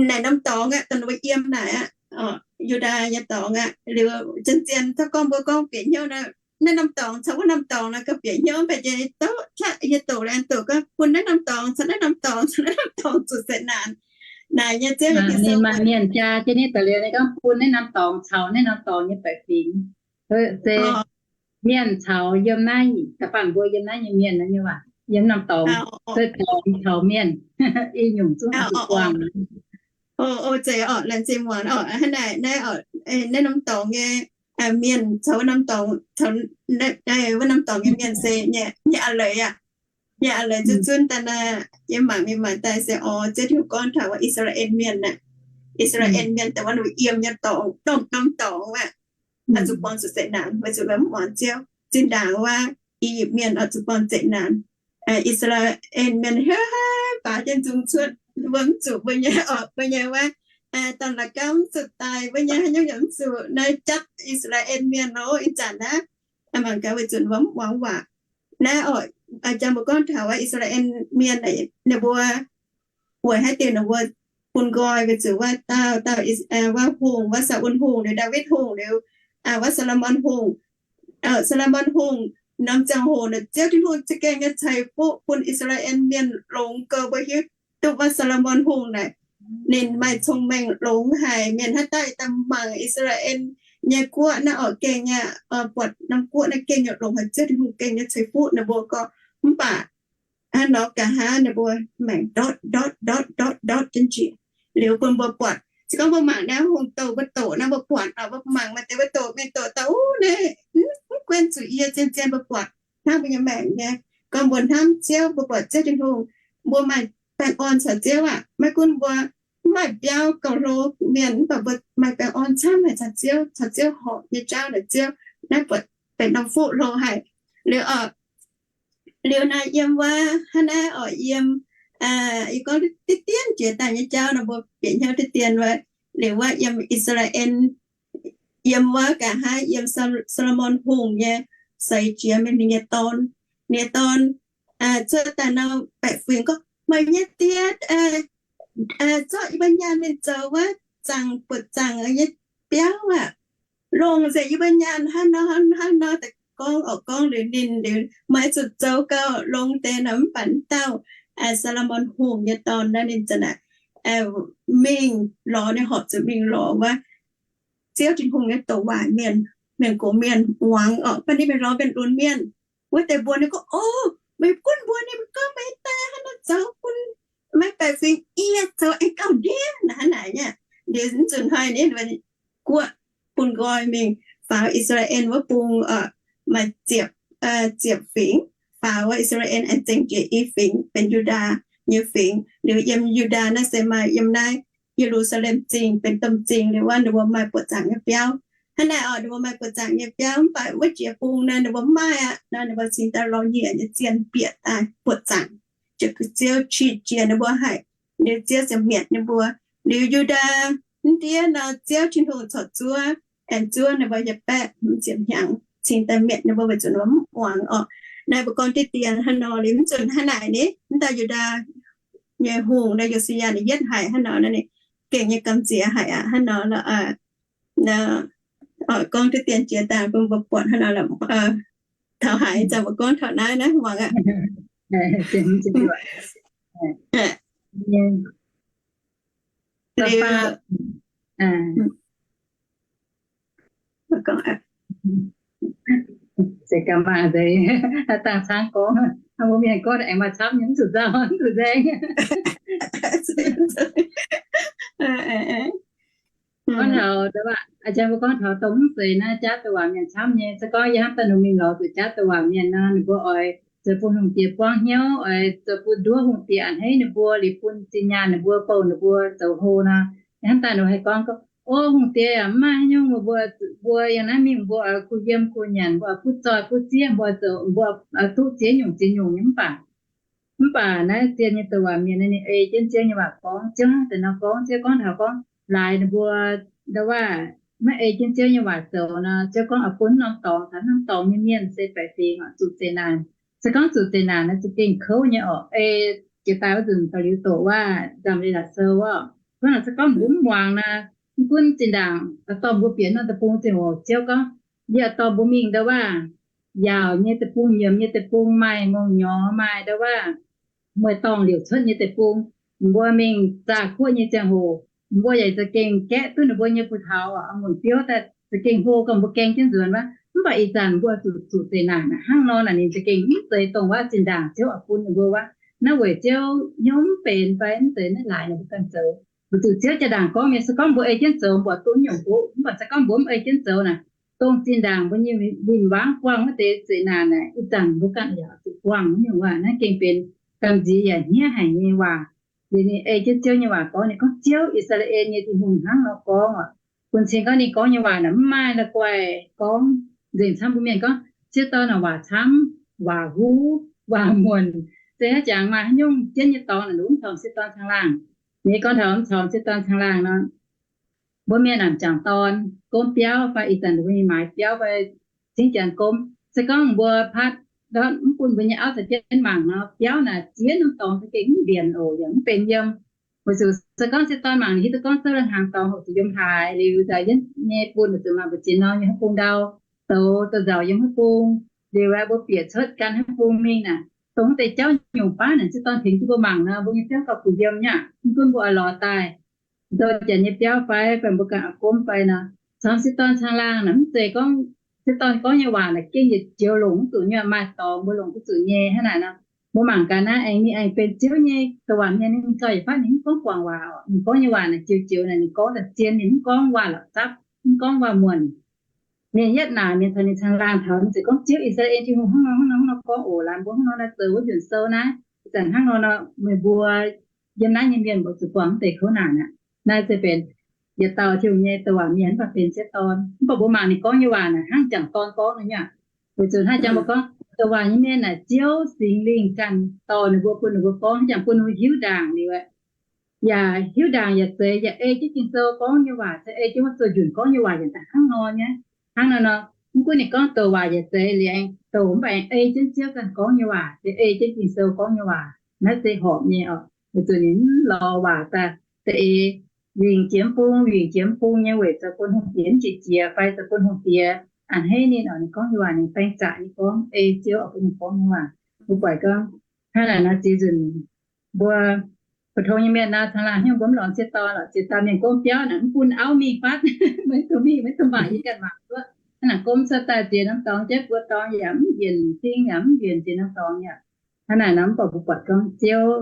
Naaic norm dorngx aqv, dongh ninh mbuo yiem naaic aqv, Yu^ndaa nyei dorngx aqv. Liuz zien-zien zorqv gorngv mbuo gorngv bieqc hnyouv nor, naaiv norm dorngx caux wuov norm dorngx nor gauh bieqc hnyouv, mv baac jiex doqv qaqv yie doqc laengz doqc gorngv bun naaiv norm dorngx caux naaiv norm dorngx caux naaiv norm dorngx zuqc zeqc naanc. Naaic nyei Ziouv nyei Ging-Sou ninh maaih mienh jaa jienv naaiv daaih liuz, ninh gorngv bun naaiv norm dorngx caux naaiv norm dorngx nyei baeqc fingx. Se mienh caux yiem naaiv, da'faanh mbuo yiem naaiv nyei mienh nor nyei waac, yiem norm dorngx, se dorngx caux mienh, i nyungc zungv zuqc buangh. O, zeiz oc, laengz zingh muangx oc. Hnangv naaic naaiv, naaiv norm dorngx nyei mienh caux wuov norm dorngx, wuov norm dorngx nyei mienh se nyei a'leiz aqv. Nyei a'leiz zunv zunv daaih naaiv, yie mangc mingh mangc daaih se, o, Ziouv Tin-Hungh gorngv taux wuov I^saa^laa^en Mienh aqv. I^saa^laa^en Mienh dongh wuov ninh yiem nyei dorngx, norm dorngx aqv, oix zuqc buangh zuqc zeqc naanc, weic zuqc mv muangx Ziouv. Zinh ndaangc wuov I^yipv Mienh oix zuqc buangh zeqc naanc. I^saa^laa^en Mienh haaix baac jienv nzung cuotv, mbuo mv zuqc, mbuo nyei oc, mbuo nyei wuov, dorn la'gamv mv zuqc daaih, mbuo nyei haaix nyungc yaac mv zuqc. Naaiv jatv I^saa^laa^en Mienh nor, ih zanc naaiv mangc gaax weic zuqc mbuo mv muangx waac. Naaiv oc, jang mbuo gorngv taux wuov I^saa^laa^en Mienh, ninh mbuo weic haaix diuc ninh mbuo bun nqoi weic zuqc wuov dauh, dauh, wuov hungh, wuov Saa^un Hungh liuz, Ndaawitv Hungh liuz, wuov Saa^lo^morn Hungh. Saa^lo^morn Hungh norm ziangh hoc naaic, Ziouv Tin-Hungh za'gengh nyei ceix fuqv bun I^saa^laa^en Mienh longx gou. Mbuo hiuv duqv wuov Saa^lo^morn Hungh naaic, Ninh maaih cong-mengh longx haic. Mienh haaix dauh daaih mangc I^saa^laa^en nyei guoqv naaiv orqc, gengh nyei, buatc norm guoqv naaiv gengh nyei longx haic, Ziouv Tin-Hungh gengh nyei ceix fuqv ninh mbuo gorngv. Mv baac hnangv nor nqa'haav ninh mbuo maengc ndortv ndortv ndortv ndortv ndortv jienv njiec. Liuz bun mbuo buatc, se gorngv mbuo mangc naaiv hungh douh mbuo doqc naaiv, mbuo buatc oc, mbuo mangc maaih deix mbuo doqc mingh doqc daaih, uv, naaiv mv guenv zuqc yie zien zien mbuo buatc hnangv mbuo nyei maengc nyei. Gorngv mbuo hnamv Ziouv, mbuo buatc Ziouv Tin-Hungh, mbuo maaih baengh orn caux Ziouv aqv. Maiv gunv mbuo mv maaih biauv gauh hlo mienh, mv baac mbuo maaih baengh orn camv haic caux Ziouv, caux Ziouv horpc nyei jauv naaic, Ziouv naaiv buatc benx norm fuqv hlo haic. Liuz oc, liuz naaiv yiem wuov hnangv naaiv oc, yiem, yie gorngv diqv dien jiex daaih nyei jauv nor, mbuo bieqc hnyouv diqv dien wuov. Liuz wuov yiem I^saa^laa^en, yiem wuov nqa'haav yiem Saa^laa^morn Hungh nyei seix jiex mingh ninh nyei dorn, ninh nyei dorn cuotv daaih nor, baeqc fingx gorngv, Meih nyei die zorqv yie mbuo nyaanh mingh zoux wuov zaangc, buoqc zaangc nyei biauv aqv. Longc nzengc yie mbuo nyaanh hnangv nor hnangv nor daaih gorngv oc. Gorngv liuz ninh liuz, Meih zuqc zoux gau, longx deix nor. Mv baac dauh Saa^laa^morn Hungh nyei dorn naaiv ninh zanc naaic mingh lorz, ninh horpc zuqc mingh lorz wuov Ziouv Tin-Hungh nyei douc waac mienh, mienh gox mienh muangx oc. Baac ninh mingh lorz mienh lunx mienh wuov deix mbuox ninh gorngv, O, meih gunv mbuox ninh mbuo gorngv meih daaih hnangv nor zoux bun meih baeqc fingx yie zoux aengx gauh ndiev naaic, hnangv naaic nyei. Liuz mv zuqc hnoi ninh guoqv bun nqoi mingh faaux I^saa^laa^en wuov bung, maaih ziepc, ziepc fingx, faaux wuov I^saa^laa^en aengx zengc jiex i fingx benx Yu^ndaa nyei fingx. Liuz yiem Yu^ndaa naaiv se maaih yiem naaiv Ye^lu^saa^lem Zingh benx domh zingh. Liuz wuov ninh mbuo maaih buoqc zaangc nyei biauv. Hnangv naaic oc, ninh mbuo maaih buoqc zaangc nyei biauv, mv baac wuov jiex bung naaiv ninh mbuo mv maaih aqv. Naaiv ninh mbuo cingx daaih lorz nyiec nyei zienh bieqc daaih buoqc zaangc, ziouc, Ziouv qiex jiez ninh mbuo haic. Liuz Ziouv ziouc mietc ninh mbuo. Liuz Yu^ndaa mv ndiev nor, Ziouv Tin-Hungh corc zuov, aengx zuov ninh mbuo nyei baeqv hmz ziepc hnyangx, cingx daaih mietc ninh mbuo weic zuqc ninh mbuo mv muangx oc. Naaiv mbuo gorngv diqv dien hnangv nor liuz, mv zuqc hnangv naaic ni, mv dauh Yu^ndaa nyei hungh naaiv, Yo^si^yaa, ninh yietv haic hnangv nor, naaiv ninh gengh nyei gamh nziex haic aqv hnangv nor. Gorngv diqv dien jiex daaih bun mbuo buatc hnangv nor lorqc. Taux haaix zanc mbuo gorngv taux naaiv naaiv muangx aqv. Liuz, se gaax maaih deix dangh cangv gorngv, mbuo mienh gorngv aengx maaih camv nyei, mv zuqc nzauh, mv zuqc nzaeng. Gorngv taux, aa, mbuo gorngv taux dongh mv zeiz naaiv jaav douc waac mienh camv nyei. Se gorngv yie hnamv daaih ninh mingh lorz zuqc jaav douc waac mienh nor, ninh mbuo oix zoux bun hungh diex buangv hnyouv, oix zoux bun nduov hungh diex a'hneiv ninh mbuo, liuz bun zinh nyaanh ninh mbuo, bouh ninh mbuo zoux hlo nor. Hnamv daaih ninh haih gorngv, O, hungh diex aac, mv maaih haaix nyungc, mbuo, mbuo yangh naaiv mingh mbuo oix kuh yiem kuh nyanc, mbuo oix butv zoih butv zieqv, mbuo zoux, mbuo oix duqv ziex nyungc ziex nyungc nyei. Mv baac, mv baac naaiv zien nyei douc waac mienh ninh ei jienv Ziouv nyei waac gorngv. Ziouv hnangv deix nor gorngv, Ziouv gorngv taux gorngv laaix ninh mbuo ndau waac maiv ei jienv Ziouv nyei waac zoux nor, Ziouv gorngv oix bun norm dorngx, taux norm dorngx nyei mienh se baeqc fingx oc, zuqc zeqc naanc. Se gorngv zuqc zeqc naanc nor, za'gengh kouv nyei oc. Ei jiex daaih wuov nzunc daux liuz doqc waac nzamc liuz laac sou oc, gunv nor se gorngv mbuo mv muangx nor, mv gunv zinh ndaangc dorh mbuo bieqc norm deic-bung zingh oc, Ziouv gorngv, Yie dorh mbuo mingh ndau waac yaauc nyei deic-bung, nyiemz nyei deic-bung, maaih ngongh nyorx, maaih ndau waac mueiz-dorngh liouc cuotv nyei deic-bung. Mbuo mingh zaah guoqv nyei ziangh hoc, mbuo yaac za'gengh gaeqv duqv ninh mbuo nyei buoz-taux, a'munc biouv daaih za'gengh hlo gauh mbuo gaeng jienv nzuonx wuov. Mv baac ih zanc mbuo zuqc, zuqc zeqc naanc hnangv nor naaic, ninh za'gengh mv zeiz dongh wuov zinh ndaangc Ziouv oix bun ninh mbuo wuov. Naaiv weic Ziouv hnyouv mv benx fai mv zeiz naaiv laaix ninh mbuo ganh zoux. Weic zuqc Ziouv jaa-ndaangc gorngv nyei, se gorngv mbuo ei jienv zoux, mbuo duqv nyungc hoqc. Mv baac se gorngv mbuo mv ei jienv zoux naaic, dongh zinh ndaangc mbuo nyei win-wangv buangh wuov deix zeqc naanc naaic, ih zanc mbuo ganh yaac zuqc buangh wuov nyungc waac. Naaiv gengh benx gamh nziex yaac hniev haic nyei waac. Liuz ninh ei jienv Ziouv nyei waac gorngv, ninh gorngv, Ziouv, I^saa^laa^en nyei Tin-Hungh hnangv nor gorngv oc. Bun cing gorngv ninh gorngv nyei waac naaic mv maaih la'guaih gorngv. Nzengc camv mbuo mienh gorngv sieqv dorn naaic waac camv, waac huv, waac muonc. Se haaix jangx maaih haaix nyungc jienv nyei dorngx naaic, mv corc sieqv dorn caangh laangh. Ninh gorngv taux mv corc sieqv dorn caangh laangh nor, mbuo mienh naaic m'jangc dorn gomv biauv fai ih zanc mbuo nyei maaiz biauv fai cingv janx gomv, se gorngv mbuo patv ndortv mv bun mbuo nyei auv caux jienv mangc nor, biauv naaic ziex norm dorngx za'gengh mv mbienc oc, yaac mv benx yiem. Weic zuqc se gorngv sieqv dorn mangc, hiuv duqv gorngv zouv la'hnaangx dorngx hoqc zuqc yiem haaix. Liuz daaih yie nyei bun weic zuqc mangc mbu'ziex norm yiem haaix bung ndau, zoux douz-nzauc yiem haaix bung, liuz mbuo bieqc cuotv gan haaix bung mingh naaic, dongh wuov deix jauv nyungc baav naaic, sieqv dorn tengx jienv mbuo mangc nor, mbuo nyei biauv gauh kuh yiem nyei aqv. Mv gunv mbuo oix lorz daaih zoux janx nyei biauv fai, fai mbuo ganh oix gomv fai nor, caux sieqv dorn caangh laangh naaic, mv zeiz gorngv sieqv dorn gorngv nyei waac naaic gengh yietc joux longc mv zuqc nyei, maaih dorngx mbuo longc duqv zuqc nyei. Hnangv naaic nor, mbuo mangc gaax naaiv aengx ninh aengx benx Ziouv nyei douc waac mienh, ninh gauh yietc fatv ninh mv gorngv guangc waac oc. Ninh gorngv nyei waac naaic joux joux naaic ninh gorngv daaih zien, ninh mv gorngv waac la'zapv, mv gorngv waac muonc. Mienh yietv naaic, mienh caux ninh caangh laangh taux, ninh ziouc gorngv, Ziouv, I^saa^laa^en Tin-Hungh hnangv nor hnangv nor hnangv nor gorngv oc. Laanh mbuo hnangv nor naaiv zoux wuov nzunc sou naaiv, ih zanc hnangv nor nor, meih mbuo yiem naaiv nyei mienh mbuo zuqc guangc wuov deix kouv naanc aqv. Naaiv se benx yietc dauh Tin-Hungh nyei douc waac mienh mv baac benx sieqv dorn. Mv baac mbuo mangc ninh gorngv nyei waac naaic hnangv jangc dorn gorngv nyei aqv. Weic zuqc hnangv jangx mbuo gorngv douc waac nyei mienh naaic, Ziouv Singx Lingh ganh dorh ninh mbuo, bun ninh mbuo gorngv, hnangv jangx bun ninh mbuo hiuv ndaangc liuz aqv. Yaac hiuv ndaangc yaac zeiz, yaac ei jienv Ging-Sou gorngv nyei waac, se ei jienv wuov zuoqv njunc gorngv nyei waac yaac daaih hnangv nor nyei. Hnangv nor nor, mv gunv ninh gorngv douc waac yaac zeiz liuz, douc mv baac ei jienv Ziouv ganh gorngv nyei waac, se ei jienv Ging-Sou gorngv nyei waac. Naaiv se horpc nyei oc. Weic zuqc ninh mv lorz waac daaih, da'eix wingc jiex mv bung, wingc jiex mv bung nyei weic zoux bun hungh diex mv jiex jiex fai zoux bun hungh diex a'hneiv ninh oc. Ninh gorngv nyei waac ninh baeng zaqc nyei gorngv, ei Ziouv oix bun ninh gorngv nyei waac. Mbuo buatc gorngv hnangv naaic nor, ziex nzunc mbuo phổ thông nyei mienh nor, caangh laangh hnyouv mbuo mv lorz sieqv dorn lorqc, ziex dauh mienh gomv biauv naaic mv bun auv mingh fatv, maiv duqv mingh, maiv duqv mangc, yie ganh mangc duqv. Hnangv naaic gomv cuotv daaih ziex norm dorngx, jaiv buo dorngx yaac mv njiec cing yaac mv njiec ziex norm dorngx yaac. Hnangv naaic nor mv baac mbuo buatc gorngv Ziouv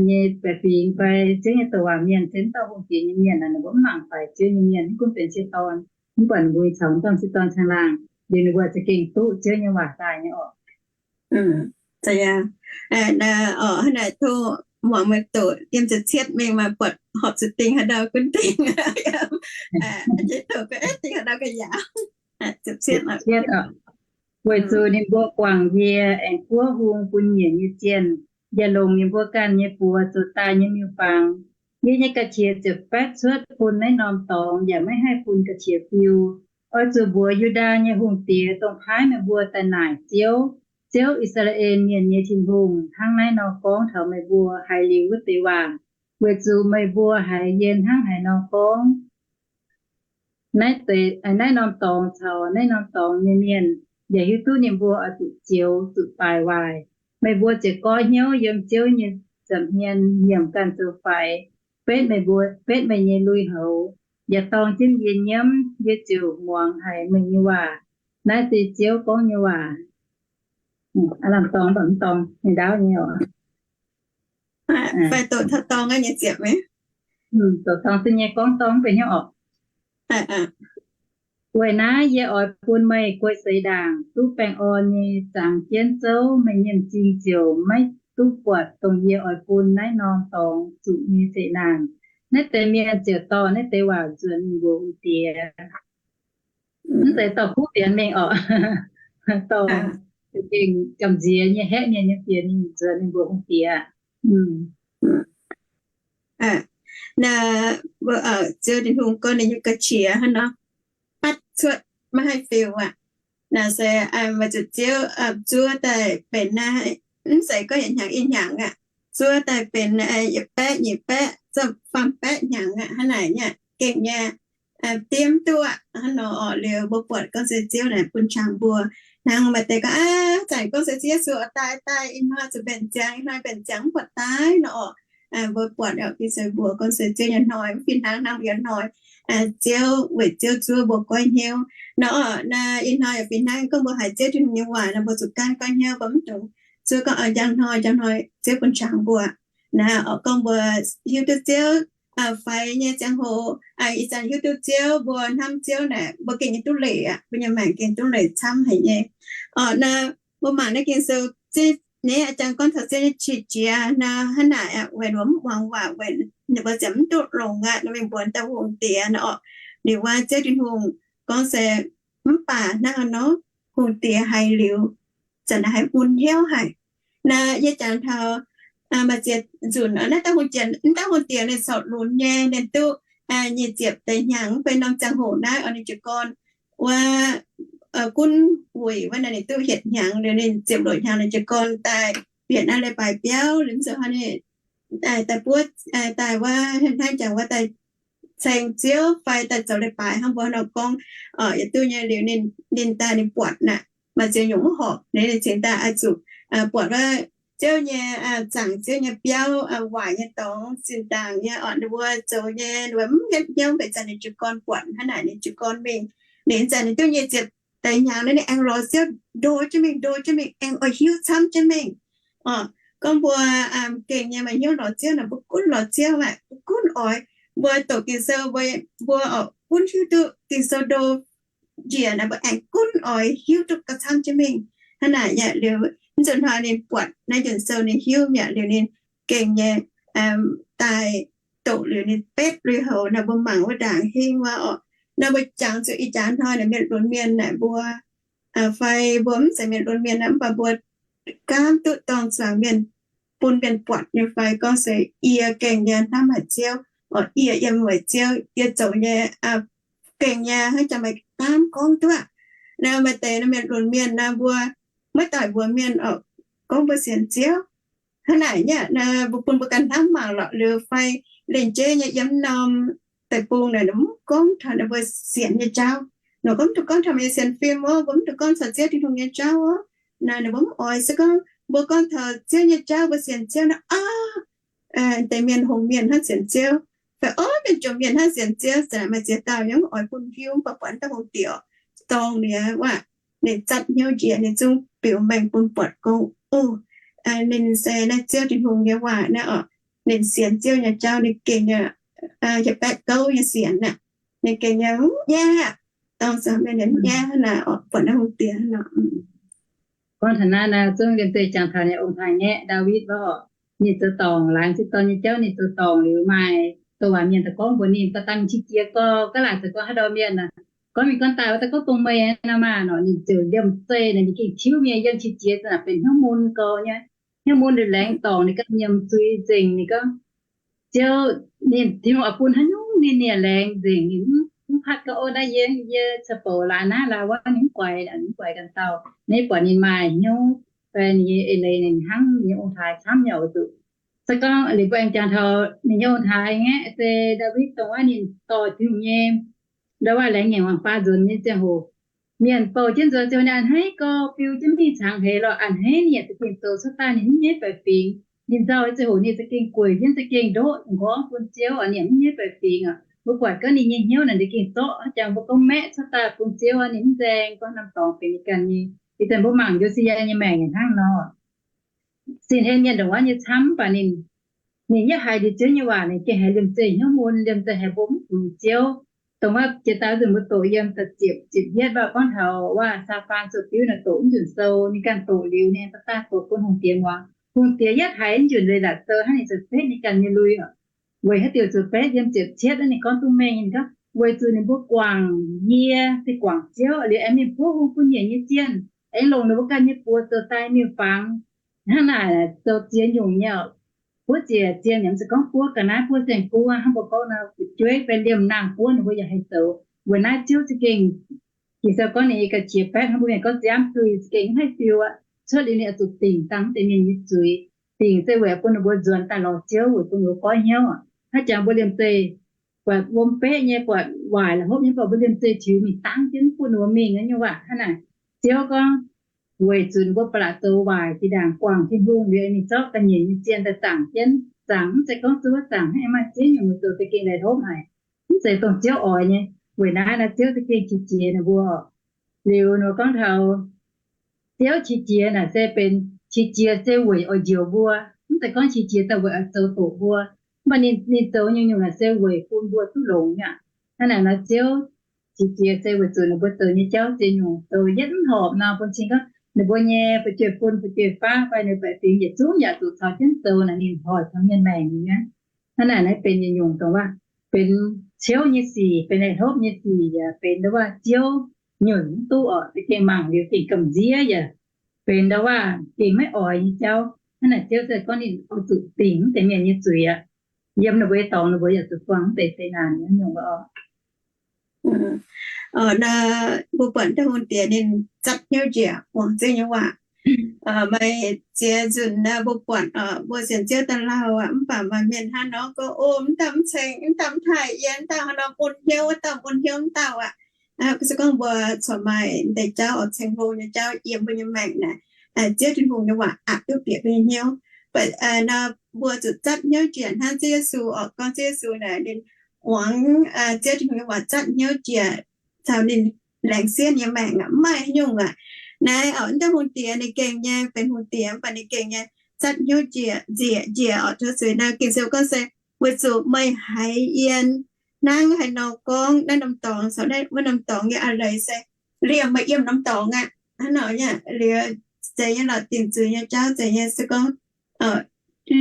nyei baeqc fingx fai Ziouv nyei douc waac mienh se mv dauh hungh diex nyei mienh, ninh mbuo mv mangc faix Ziouv nyei mienh, mv gunv benx sieqv dorn, mv baac ninh mbuo caux mv dauh sieqv dorn caangh laangh, liuz ninh mbuo za'gengh duqv Ziouv nyei waac daaih nyei oc. Hnangv naaic tov muangx meih doqc yiem ziepc cietv mingh maaih buatc horpc zuqc dingh haaix ndau gunv dingh. Weic zuqc ninh mbuo guangc yie aengx guoqv hung bun nyiec nyei zienh, yaac longc ninh mbuo ganh nyei buoz zoux daaih nyei miuc-fangx. Yie nyei ga'qiex ziouc baetv cuotv bun naaiv norm dorngx, yaac maiv haih bun ga'qiex fiu. Oix zuqc mbuox Yu^ndaa nyei hungh diex, dongh paaiv meih mbuo daaih naaic Ziouv, Ziouv, I^saa^laa^en Mienh nyei Tin-Hungh, hnangv naaiv nor gorngv taux meih mbuo haiz liuz wuov deix waac, weic zuqc meih mbuo haiz yie hnangv haaix nor gorngv, naaiv deix, naaiv norm dorngx caux naaiv norm dorngx nyei mienh yaac hiuv duqv ninh mbuo oix zuqc zioux zuqc baaic waaic. Meih mbuo ziouc goiv hnyouv yiem Ziouv nyei nza'hmien nyiemc ganh zoux faix, betv meih mbuo, betv meih nyei lui-houx, yaac dorng jienv yie nyiemv, yie ziouc muangx haic meih nyei waac. Naaiv se Ziouv gorngv nyei waac. Aav lamh dorngx mv baac mv dorngx, ninh ndaauv nyei oc. Fai doqc taux dorngx nyei ziepc maiv? Doqc dorngx se nyei gorngv dorngx mv benx hnyouv oc. Weic naaiv yie oix bun meih guei seix ndaangc, duqv baengh orn nyei zangx jienv zouv meih nyei m'zing ziouc maiv duqv buatc dongh yie oix bun naaiv norm dorngx zuqc nyei zeqc naanc. Naaiv deix mienh ziouc dorh naaiv deix waac nzuonx mingh mbuox hungh diex. Mv zeiz dorh kuv fienx mingh oc. Dorh za'gengh gamh nziex nyei haeqv mienh nyei fienx mingh nzuonx mingh mbuox hungh diex. Naaiv, Ziouv Tin-Hungh gorngv ninh nyei ga'qiex hnangv nor, batv cuotv maiv haih fiu aqv. Naaiv se maaih zuqc Ziouv zuov daaih benx naaiv, mv zeiz gorngv yietc hnyangx i hnyangx aqv. Zuov daaih benx yietc baeqv, nyic baeqv, faam baeqv hnyangx aqv. Hnangv naaic nyei gengh nyei diev duqv aqv. Hnangv nor oc, liuz mbuo buatc gorngv se Ziouv naaic bun qangx mbuo. Hnangv maaih deix gorngv, aav, zanc gorngv se Ziouv Yesu oix daaih, daaih ih hnoi zuqc mbenc ziangx, ih hnoi mbenc ziangx mv buatc daaih nor oc. Mbuo buatc oc, Ging-Sou mbuox gorngv se Ziouv nyei hnoi mv fih hnangv hnangv mbuo nyei hnoi. Ziouv weic Ziouv zuov mbuo goiv hnyouv nor oc. Naaiv ih hnoi yaac fih hnangv gorngv mbuo haiz Ziouv Tin-Hungh nyei waac nor, mbuo zuqc gaanv goiv hnyouv, mbuo mv dungx zuov gorngv njang hnoi, njang hnoi Ziouv bun qangx mbuo. Naaiv oc, gorngv mbuo hiuv duqv Ziouv faix nyei ziangh hoc, ih zanc hiuv duqv Ziouv, mbuo hnamv Ziouv naaic, mbuo gengh nyei duqv leic aqv, mbuo nyei maengc gengh duqv leic camv haic nyei. Oc, naaiv mbuo mangc naaiv Ging-Sou zinh nyeic a'jang gorngv taux Ziouv nyei qiex jiez naaiv hnangv naaic aqv, weic ninh mbuo mv muangx waac, weic ninh mbuo ziouc mv duqv longx aqv, ninh mbuo mv daaih hungh diex nor oc. Liuz wuov Ziouv Tin-Hungh gorngv se, mv baac hnangv nor, hungh diex haiz liuz, zanc naaiv haiz mun hnyouv haic. Naaiv yie jangx taux maaih ziex nzunc, naaiv dauh hungh diex, naaiv dauh hungh diex ninh corc lunx nyei, ninh duqv nyic ziepc deix hnyangx, mv baac norm ziangh hoc naaiv oc, ninh jiez gorn wuov gunv wuic wuov naaiv ninh duqv hietc hnyangx, liuz ninh ziepc luoqc hnyangx ninh jiez gorn daaih bieqc naaiv leiz-baaix biauv, liuz mv zuqc hnangv ninh daaih buov, daaih wuov hnangv jangx wuov daaih ceng Ziouv fai daaih zoux leiz-baaix hnangv mbuo nor gorngv, yietc duqv nyei. Liuz ninh daaih ninh buatc naaic maaih ziex nyungc mv horpc, ninh cingx daaih oix zuqc buatc wuov Ziouv nyei, zaangc Ziouv nyei biauv, waaic nyei dorngx, zinh ndaangc nyei orqc, ninh mbuo zoux nyei, ninh mbuo mv hietv hnyouv, mv baac zanc ninh jiu-gorn buatc hnangv naaic, ninh jiu-gorn mingh. Ninh zanc ninh duqv nyic ziepc deix hnyangx, ninh aengx lorz Ziouv ndo jienv mingh, ndo jienv mingh, aengx oix hiuv camv jienv mingh. Orqc, gorngv mbuo gengh nyei maaih hnyouv lorz Ziouv nor, mbuo gunv lorz Ziouv aqv, mbuo gunv oix. Mbuo doqc Ging-Sou, mbuo, mbuo oix gunv hiuv duqv Ging-Sou ndo njiec naaic, mbuo aengx gunv oix hiuv duqv gauh camv jienv mingh. Hnangv naaic yaac liuz, mv nzunc hnoi ninh buatc naaiv nzunc sou ninh hiuv mi'aqv liuz ninh gengh nyei daaih doqc liuz ninh betv lui-houx nor, mbuo mangc wuov ndaangc hingv wuov orqc. Nor mbuo jangx zuqc ih jaax hnoi naaic mienh lunx mienh naaic mbuo fai mbuo mv zeiz mienh lunx mienh aqv, mv baac mbuo gaamv duqv dorng zuangx mienh, bun mienh buatc nyei fai gorngv se yie gengh nyei hnamv haic Ziouv, yie yiem weic Ziouv, yie zoux nyei gengh nyei hnangv jangx maaih baamv gorngv duqv. Naaiv maaih deix mienh lunx mienh naaiv mbuo maiv daaih mbuox mienh oc, gorngv mbuo sienx Ziouv. Hnangv naaic nyei, mbuo bun mbuo ganh hnamv mangc lorqc liuz fai lengc jeiv nyei yiem norm deic-bung naaic, ninh mv gorngv taux ninh mbuo sienx nyei jauv. Ninh gorngv mv dungx gorngv taux meih nyei sienx fim oc, mbuo mv dungx gorngv taux Ziouv Tin-Hungh nyei jauv oc. Naaic ninh mbuo mv oix se gorngv mbuo gorngv taux Ziouv nyei jauv, mbuo sienx Ziouv naaic aav, deix mienh hungh mienh hnangv sienx Ziouv, fai orv mienh jomc mienh hnangv sienx Ziouv, za'gengh maaih ziex dauh yaac mv oix bun hiuv, mv baac buatc dauh hungh diex dorng ninh aqv, ninh zatc hnyouv njiec, ninh zungv biux mengh bun buatc gorngv, o, ninh se naaiv Ziouv Tin-Hungh nyei waac naaiv oc. Ninh sienx Ziouv nyei jauv, ninh gengh nyei hieh baeqv gouv nyei sienx aqv. Ninh gengh nyei mv nyaiv aqv, dorng zuangx mienh mv nyaiv hnangv naaic oc, buatc naaiv hungh diex hnangv nor. Gorngv taux naaiv nor, zungv liemh zeih jangx taux ninh ong-taaix-ngaeqv Ndaawitv wuov oc. Ninh zoux dorngc, laengz zingh dorn nyei jauv ninh zoux dorngc liuz, maaih douc waac mienh daaih gorngv mbuox ninh, daaih dangh qiex jiez gorx, gaav laaic zoux gorngv haaix ndau mienh aac, gorngv mingh gorngv daaih wuov, daaih gorngv dongh meih nor maah nor, ninh ziouc liemh zeih naaic, ninh gengh tiuv mienh yiem qiex jiez, za'gengh benx hnyouv mun gau nyei, hnyouv mun liuz laengz dorngc, ninh ganh nyiemc zuiz nzengc. Ninh gorngv, Ziouv, ninh Tin-Hungh oix bun haaix nyungc ninh, ninh yaac laengz nzengc. Ninh mv patv gorngv, o, naaiv yie, yie caux bouc laaix naaiv laaix wuov, ninh mv guaix, ninh mv guaix ganh dauh. Naaiv buatc ninh maaih hnyouv, fai ninh nyei eix leiz ninh hnangv ninh nyei ong-taaix camv nyei oc zuqc. Se gorngv liuz mbuo aengx jangx taux ninh nyei ong-taaix-ngaeqv se Ndaawitv, dongh wuov ninh dorh Tin-Hungh nyei ndau waac laengz ngaengc wangc baa nzuonx nyei ziangh hoc, mienh bouh jienv nzuonx ziouc ninh a'hneiv gorx biu jienv mingh cangx heix lorqc. A'hneiv ninh yaac za'gengh zoux cuotv daaih ninh mv nyaiv baeqc fingx. Ninh nzauh ziangh hoc ninh za'gengh gueic jienv za'gengh ndoqv nqorngv bun Ziouv oc, ninh mv nyaiv baeqc fingx oc. Mbuo buatc gorngv ninh nyei hnyouv naaic ninh gengh zorqv, hnangv jangx mbuo gorngv maeqv cuotv daaih bun Ziouv oc, ninh mv nzaeng gorngv norm dorngx benx ninh ganh nyei. Ih zanc mbuo mangc Yo^si^yaa nyei maengc yaac hnangv nor. Sin hlen mienh ndongc wuov nyei camv, mv baac ninh, ninh yietv haiz liuz Ziouv nyei waac, ninh gengh haiz liemh zeih hnyouv mun, liemh zeih haiz mbuo mv funx Ziouv. Dongh wuov jiex daaih nzunc mbuo doqc yiem da'ziepc, ziepc yietv waac gorngv taux waac Saafaan zoux biuv naaic doqc mv nzunc sou, ninh ganh doqc liuz ninh aengx daaih daaih doqc bun hungh diex muangx. Hungh diex yietv haiz mv nzunc leiz-latc sou hnangv, ninh ziouc betv ninh ganh nyei lui oc. Weic haaix diuc ziouc betv? Yiem ziepc cietv naaiv ninh gorngv duqv mengh, ninh gorngv, weic zuqc ninh mbuo guangc yie se guangc Ziouv liuz aengx mingh buov hung bun nyiec nyei zienh, aengx longc ninh mbuo ganh nyei buoz zoux daaih miuc-fangx. Hnangv naaic zoux ziex nyungc nyei oc. Buov ziec zienh yaac mv zeiz gorngv buov ga'naaiv, buov saeng-buov hnangv mbuo gorngv nor, fu'jueiv fai liemh nangh buov ninh mbuo yaac haih zoux. Weic naaiv Ziouv za'gengh, Ging-Sou gorngv ninh ga'qiex baeqv hnangv mbuo mienh gorngv ziaamv zuiz, za'gengh mv haih fiu aqv. Cuotv liuz ninh oix zuqc dingc dangh deix mienh nyei zuiz. Dingc se weic bun ninh mbuo nzuonx daaih lorz Ziouv, weic bun ninh mbuo goiv hnyouv. Hnangv jangx mbuo liemh zeih buatc wuom beqv nyei, buatc waaic la'hopv nyei, mv baac mbuo liemh zeih tiux mingh dangv jienv bun ninh mbuo mingh nyei waac hnangv naaic. Ziouv gorngv, weic zuqc ninh mbuo ba'laqc zoux waaic, zinh ndaangc guangc Tin-Hungh liuz, ninh zorqv ga'nyiec nyei zienh daaih zaangc jienv. Zaangc mv zeiz gorngv zuov zaangc hnangv, maaih ziex nyungc zoux za'gengh la'hopv haic. Mv zeiz dongh Ziouv oix nyei. Weic naaiv nor Ziouv za'gengh qiex jiez ninh mbuo. Liuz ninh mbuo gorngv taux Ziouv qiex jiez naaic se benx qiex jiez se weic oix njoux mbuo, mv zeiz gorngv qiex jiez daaih weic oix zoux doqc mbuo. Mv baac ninh, ninh zoux nyungc-nyungc naaic se weic bun mbuo duqv longx aqv. Hnangv naaic nor Ziouv qiex jiez se weic zuqc ninh mbuo zoux nyei jauv ziex nyungc zoux yietv mv horpc nor, bun cing gorngv ninh mbuo nyei fu'jueiv-fun fu'jueiv-faqv fai ninh baeqc fingx yietc zungv yaac zuqc caux jienv zoux naaic, ninh hoic taux mienh maengc nyei. Hnangv naaic naaiv benx yietc nyungc dongh waac benx ciouv nyei sic, benx la'hopv nyei sic, yaac benx ndau waac Ziouv nyunc mv duqv oc. Za'gengh mangc liuz gengh gamh nziev yaac benx ndau waac gengh maiv oix nyei jauv. Hnangv naaic Ziouv se gorngv ninh oix zuqc dingc mv deix mienh nyei zuiz aqv. Yiem ninh mbuo nyei dorngx ninh mbuo yaac zuqc buangh mv deix seix naanc nyungc oc. Mbuo buatc dongh hungh diex ninh zatv hnyouv njiec muangx Ziouv nyei waac. Maaih ziex nzunc naaiv mbuo buatc mbuo sienx Ziouv daaih lauh aqv, mv baac maaih mienh hnangv nor gorngv, o, mv dauh mv ceng, mv dauh mv taaih yie, mv dauh hnangv nor bun hnyouv, wuov dauh bun hnyouv mv dauh aqv. Se gorngv mbuo corc maaih deix jauv oix ceng hlo nyei jauv yiem mbuo nyei maengc naaic, Ziouv Tin-Hungh nyei waac aqc duqv bieqc mbuo nyei hnyouv. Mv baac nor mbuo zuqc zatv hnyouv njiec hnangv Ziouv Yesu oc. Gorngv Ziouv Yesu naaic ninh muangx Ziouv Tin-Hungh nyei waac zatv hnyouv njiec caux ninh laengz siev nyei maengc aqv, mv maaih haaix nyungc aqv. Naaiv oc, wuov dauh hungh diex ninh gengh nyei benx hungh diex, mv baac ninh gengh nyei zatv hnyouv njiec, njiec, njiec oc. Tov zuiz nor, Ging-Sou gorngv se, weic zuqc meih haiz yie hnangv haaix nor gorngv naaiv norm dorngx caux naaiv wuov norm dorngx nyei a'leiz se liemh meih yiem norm dorngx aqv. Hnangv nor aqv, liuz zeiz nyei lorqc, dingc zuiz nyei jauv zeiz nyei se gorngv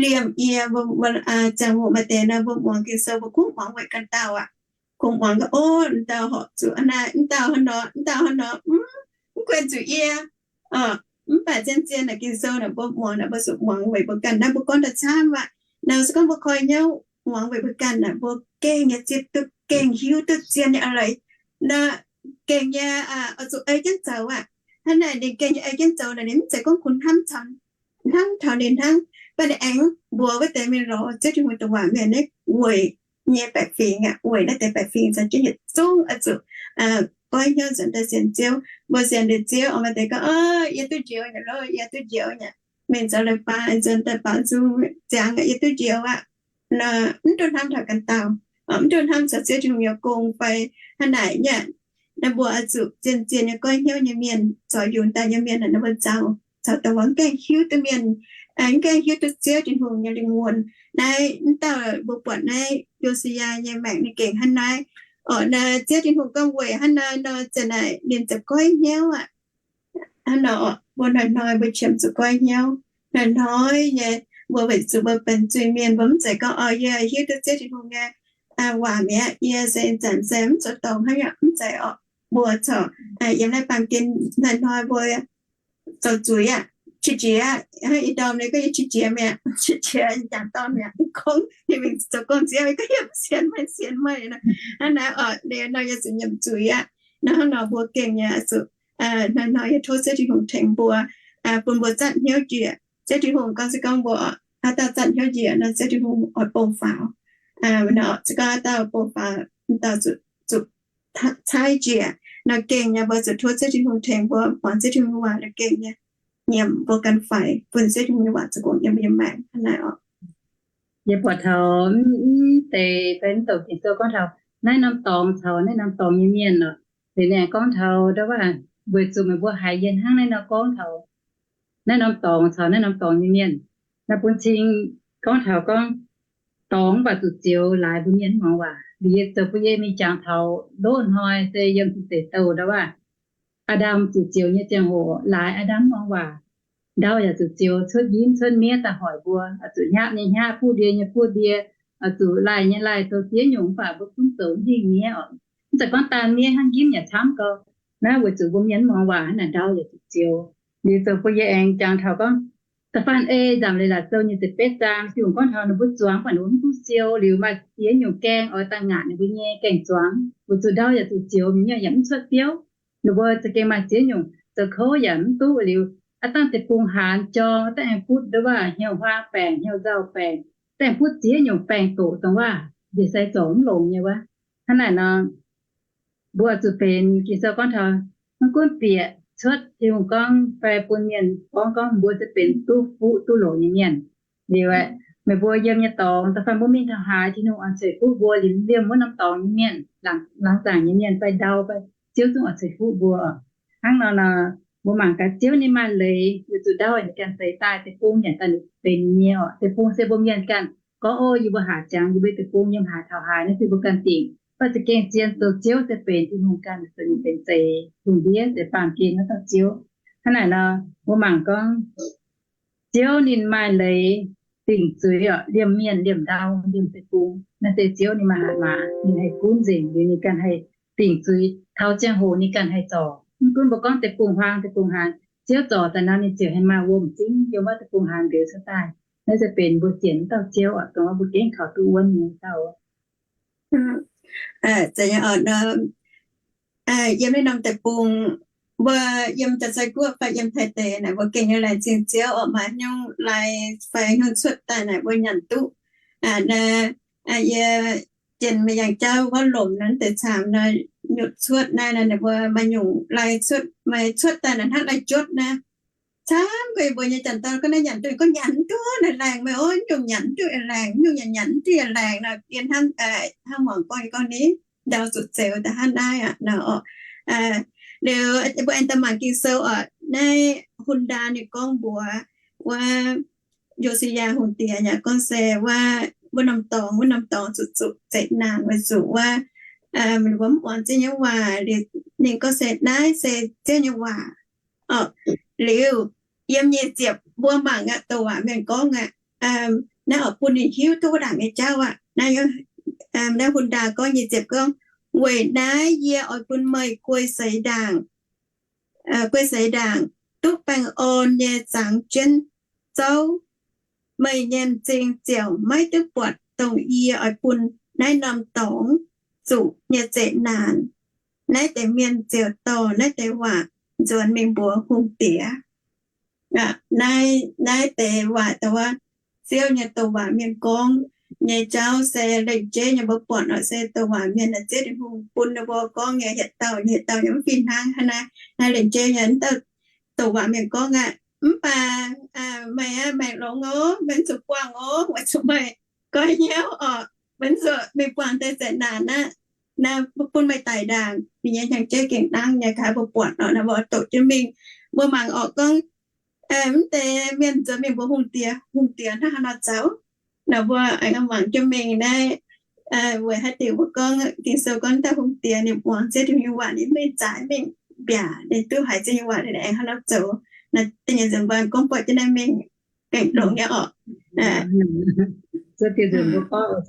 liemh yie, ziangh hoc maaih deix nor mbuo muangx Ging-Sou mbuo kungx muangx weic ganh dauh aqv. Kungx muangx gorngv, ov, m'dauh horpc zuqc naaiv, m'dauh hnangv nor, m'dauh hnangv nor, mv, mv kuenx zuqc yie. Mv baac zien-zien naaic Ging-Sou naaic mbuo muangx naaic mbuo zuqc muangx weic mbuo ganh naaiv, mbuo gorngv daaih camv aqv. Naaiv se gorngv mbuo koi hnyouv muangx weic mbuo ganh naaic mbuo gengh nyei zipv duqv, gengh hiuv duqv zien nyei a'leiz. Naaiv gengh nyei oix zuqc ei jienv zoux aqv. Hnangv naaic ninh gengh nyei ei jienv zoux naaic ninh mv zeiz gorngv kungx hnamv hnangv taux ninh hnangv, mv baac ninh aengx mbuox wuov deix mingh lorz Ziouv Tin-Hungh dongh waac mienh naaiv weic nyei baeqc fingx aqv, weic naaiv deix baeqc fingx caux jienv yietc zungv oix zuqc goiv hnyouv nzuonx daaih sienx Ziouv. Mbuo sienx liuz Ziouv oix maaih deix gorngv, yie duqv njoux nyei lorqc, yie duqv njoux nyei. Mingh zoux leiz-baaix nzuonx daaih baaux nzung ziangx yie duqv njoux aqv. Mv duqv hnamv taux ganh dauh, mv duqv hnamv caux Ziouv Tin-Hungh nyei gong fai hnangv naaic nyei. Naaiv mbuo oix zuqc zien-zien nyei goiv hnyouv nyei mienh, zoux yungz daaih nyei mienh, naaiv mbuo nzauh caux dongh wuov mv gaengh hiuv duqv mienh, mv gaengh hiuv duqv Ziouv Tin-Hungh nyei lingh wuonh. Naaiv mv dauh mbuo buatc naaiv Yo^si^yaa nyei maengc ninh gengh hnangv naaiv. Orqc, naaiv Ziouv Tin-Hungh gorngv weic hnangv naaiv nor, zanc naaic ninh ziouc goiv hnyouv aqv. Hnangv nor, mbuo hnoi-hnoi mbuo qiemx zuqc goiv hnyouv. Hnoi-hnoi nyei mbuo weic zuqc mbuo benx zuiz-mienh, mbuo mv zeiz gorngv, orqc, yie hiuv duqv Ziouv Tin-Hungh nyei waac mi'aqv, yie se zanc se mv zoux dorngc hnangv, mv zeiz orqc. Mbuo corc yiem naaiv baamh gen hnoi-hnoi mbuo zoux zuiz aqv, qiex jiez aqv. Ih ndorm ninh gorngv yie qiex jiez mi'aqv, qiex jiez jangx dorn mi'aqv, mv gorngv ninh mingh zoux gong-ziouv, gorngv yie mv sienx meih, sienx meih nor. Hnangv naaiv orqc, liuz nor yie zuqc nyiemc zuiz aqv. Nor hnangv nor mbuo gengh nyei zuqc hnoi-hnoi yie tov Ziouv Tin-Hungh tengx mbuo, bun mbuo zatv hnyouv njiec. Ziouv Tin-Hungh gorngv se gorngv mbuo haaix dauh zatv hnyouv njiec nor, Ziouv Tin-Hungh oix bou faaux. Se gorngv haaix dauh bou faaux, dauh zuqc caaiv njiec nor, gengh nyei mbuo zuqc tov Ziouv Tin-Hungh tengx mbuo muangx Ziouv Tin-Hungh waac nor, gengh nyei nyiemc mbuo ganh faix, bun Ziouv Tin-Hungh nyei waac zoux gong yiem mbuo nyei maengc hnangv naaiv orqc. Yie buatc taux mv deix fai mv douc Ging-Sou gorngv taux naaiv norm dorngx caux naaiv norm dorngx nyei mienh orqc. Liuz ninh gorngv taux ndau waac, weic zuqc meih mbuo haiz yie hnangv naaiv nor gorngv taux naaiv norm dorngx caux naaiv norm dorngx nyei mienh. Naaiv bun cing gorngv taux gorngv dorngx mv baac zuqc zioux laaix mbuo mienh mv muangx waac. Liuz yie zoux bun yie mingh jangx taux loz-hnoi se yiem Ging-Deic Douh ndau waac, Aa^ndam zuqc zioux nyei ziangh hoc, laaix Aa^ndam mv muangx waac. Ndau yaac zuqc zioux cuotv njimv cuotv miev daaih hoic mbuo, oix zuqc hnyapv nyei hnyapv, buov ndie nyei buov ndie, oix zuqc laih nyei laih, zoux ziex nyungc mv baac mbuo zungv zoux mv hingh miev orqc. Mv zeiz gorngv daan miev hnangv, njimv yaac camv gau. Naaiv weic zuqc mbuo mienh mv muangx waac hnangv naaic ndau yaac zuqc zioux. Liuz zoux bun yie aengx jangx taux gorngv da'faanh ei nzamc leiz-latc sou nyei ziepc betv zaang, Tin-Hungh gorngv taux ninh mbuo zuangx mv baac ninh mbuo mv duqv siou, liuz maaih ziex nyungc gaeng oix daaih ngaatc ninh mbuo nyei gaeng-zuangx, weic zuqc ndau yaac zuqc zioux, mienh yaac mv cuotv biouv. Ninh mbuo za'gengh maaih ziex nyungc zoux kouv yaac mv duqv. Liuz aav dangh deic-bung haanz jorng, daaih aengx butv ndau waac hnyouv huaang baengc, hnyouv nzauh baengc, daaih aengx butv ziex nyungc baengc doqc dongh waac njiec sai zorc mv longx nyei wuov. Hnangv naaic nor, mbuo zuqc benx Ging-Sou gorngv taux, mv gunv bieqc cuotv Tin-Hungh gorngv fai bun mienh gorngv, gorngv mbuo se benx duqv fuqv duqv loc nyei mienh. Liuz aeqv, meih mbuo yiem nyei dorngx, da'faanh mbuo mingh taux haaix, Tin-Hungh oix ceix fuqv mbuo. Liuz liemh wuov norm dorngx nyei mienh, laangz zaangc nyei mienh fai ndau fai, Ziouv zungv oix ceix fuqv mbuo. Hnangv nor nor, mbuo mangc gaax Ziouv ninh maaih leiz, weic zuqc ndau ninh ganh zeix daaih, deic-bung yaac daaih ninh benx nyei orqc. Deic-bung se mbuo mienh ganh gorngv, ov, yie mbuo haaix jangx, yie mbuo deic-bung yiem haaix taux haaix, naaiv se mbuo ganh dingc. Mv baac za'gengh zien zoux Ziouv se benx Tin-Hungh ganh, se ninh benx zeix lungh ndiev, zeix baamh gen wuov dauh Ziouv. Hnangv naaic nor, mbuo mangc gorngv Ziouv ninh maaih leiz dingc zuiz orqc, liemh mienh, liemh ndau, liemh deic-bung. Naaiv se Ziouv ninh maaih hatc maaz, ninh haih gunv nzengc, liuz ninh ganh haih dingc zuiz taux ziangh hoc ninh ganh haih zorc. Mv gunv mbuo gorngv deic-bung huaang, deic-bung haanz, Ziouv zorc daaih nor ninh ziouc haih maaih wuom-zingv yiem wuov deic-bung haanz ndouz cuotv daaih. Naaiv se benx mbuo sienx wuov dauh Ziouv orqc, dongh wuov mbuo gengh kaux duqv wuonv nyei dauh. Yiem naaiv norm deic-bung, mbuo yiem Janx-Sai Guoqv fai yiem Taiv deic naaic, mbuo gengh nyei laengz zingh Ziouv orqc, maaih haaix nyungc lai fai haaix nyungc cuotv daaih naaic mbuo nyanc duqv. Naaiv yie jienh maaih yangh jauv wuov lomc naaiv deix caamx nor, nyutc cuotv naaiv, naaiv mbuo maaih nyungc lai cuotv, maaih cuotv daaih naaic hnangv lai jotv naaiv. camv guei mbuo nyei janx-dorn gorngv naaiv nyanc duqv, gorngv nyanc duqv naaiv laengz meih oc, nyungc nyanc duqv yaac laengz, nyungc nyanc nyanc duqv yaac laengz nor, yie hnamv, hnangv muangx gorngv, yie gorngv ni, ndau zuqc zeux daaih hnangv naaiv aqv nor oc. Liuz mbuo aengx daaih mangc Ging-Sou oc, naaiv Hun^ndaa ninh gorngv mbuox wuov Yo^si^yaa Hungh Diex yaac gorngv se wuov, wuov norm dorngx, wuov norm dorngx zuqc zuqc zeqc naanc weic zuqc wuov, mbuo mv muangx Ziouv nyei waac. Liuz ninh gorngv se naaiv se Ziouv nyei waac. Liuz yiem nyic ziepc mbuo mangc aqv, douc waac mienh gorngv aqv, naaiv oix bun ninh hiuv duqv wuov ndaangc nyei jauv aqv. Naaiv Hun^ndaa gorngv nyic ziepc gorngv, weic naaiv yie oix bun meih guei seix ndaangc, guei seix ndaangc, duqv baengh orn nyei zangx jienv zouv. Meih nyei m'zing ziouc maiv duqv buatc dongh yie oix bun naaiv norm dorngx zuqc nyei zeqc naanc. Naaiv deix mienh ziouc dorh naaiv deix waac nzuonx mingh mbuox hungh diex. Naaiv deix waac dongh wuov Ziouv nyei douc waac mienh gorngv nyei jauv se lengc jeiv nyei mbuo buatc oc, se douc waac mienh, Ziouv Tin-Hungh bun ninh mbuo gorngv nyei hietc dauh, hietc dauh nyei mv fih hnangv. Hnangv naaiv, naaiv lengc jeiv nyei wuov dauh douc waac mienh gorngv aqv. Mv baac meih aah, maengc longx oc, meih mv zuqc buangh oc, weic zuqc meih goiv hnyouv oc, meih mv zuqc mingh buangh deix zeqc naanc aqv. Naaiv bun meih daic ndaangc. Ninh nyei hnyangx-jeiv gengh nangv nyei, kaaix mbuo buatc oc, naaiv mbuo doqc jienv mingh, mbuo mangc oc, gorngv mv deix mienh nzuonx mingh mbuox hungh diex, hungh diex hnangv haaix nor zoux. Naaiv mbuo aengx mangc jienv mingh naaiv, weic haaix diuc mbuo gorngv Ging-Sou gorngv dauh hungh diex ninh muangx Ziouv Tin-Hungh nyei waac, ninh mv mingh zaaix mingh mbiaac, ninh duqv haiz Ziouv nyei waac, ninh aengx hnangv nor zoux. Naaiv da'nyeic nzunc mbuo gorngv buatc jienv naaiv mingh gengh longx nyei oc. Zuov diuh nzunc mbuo gorngv,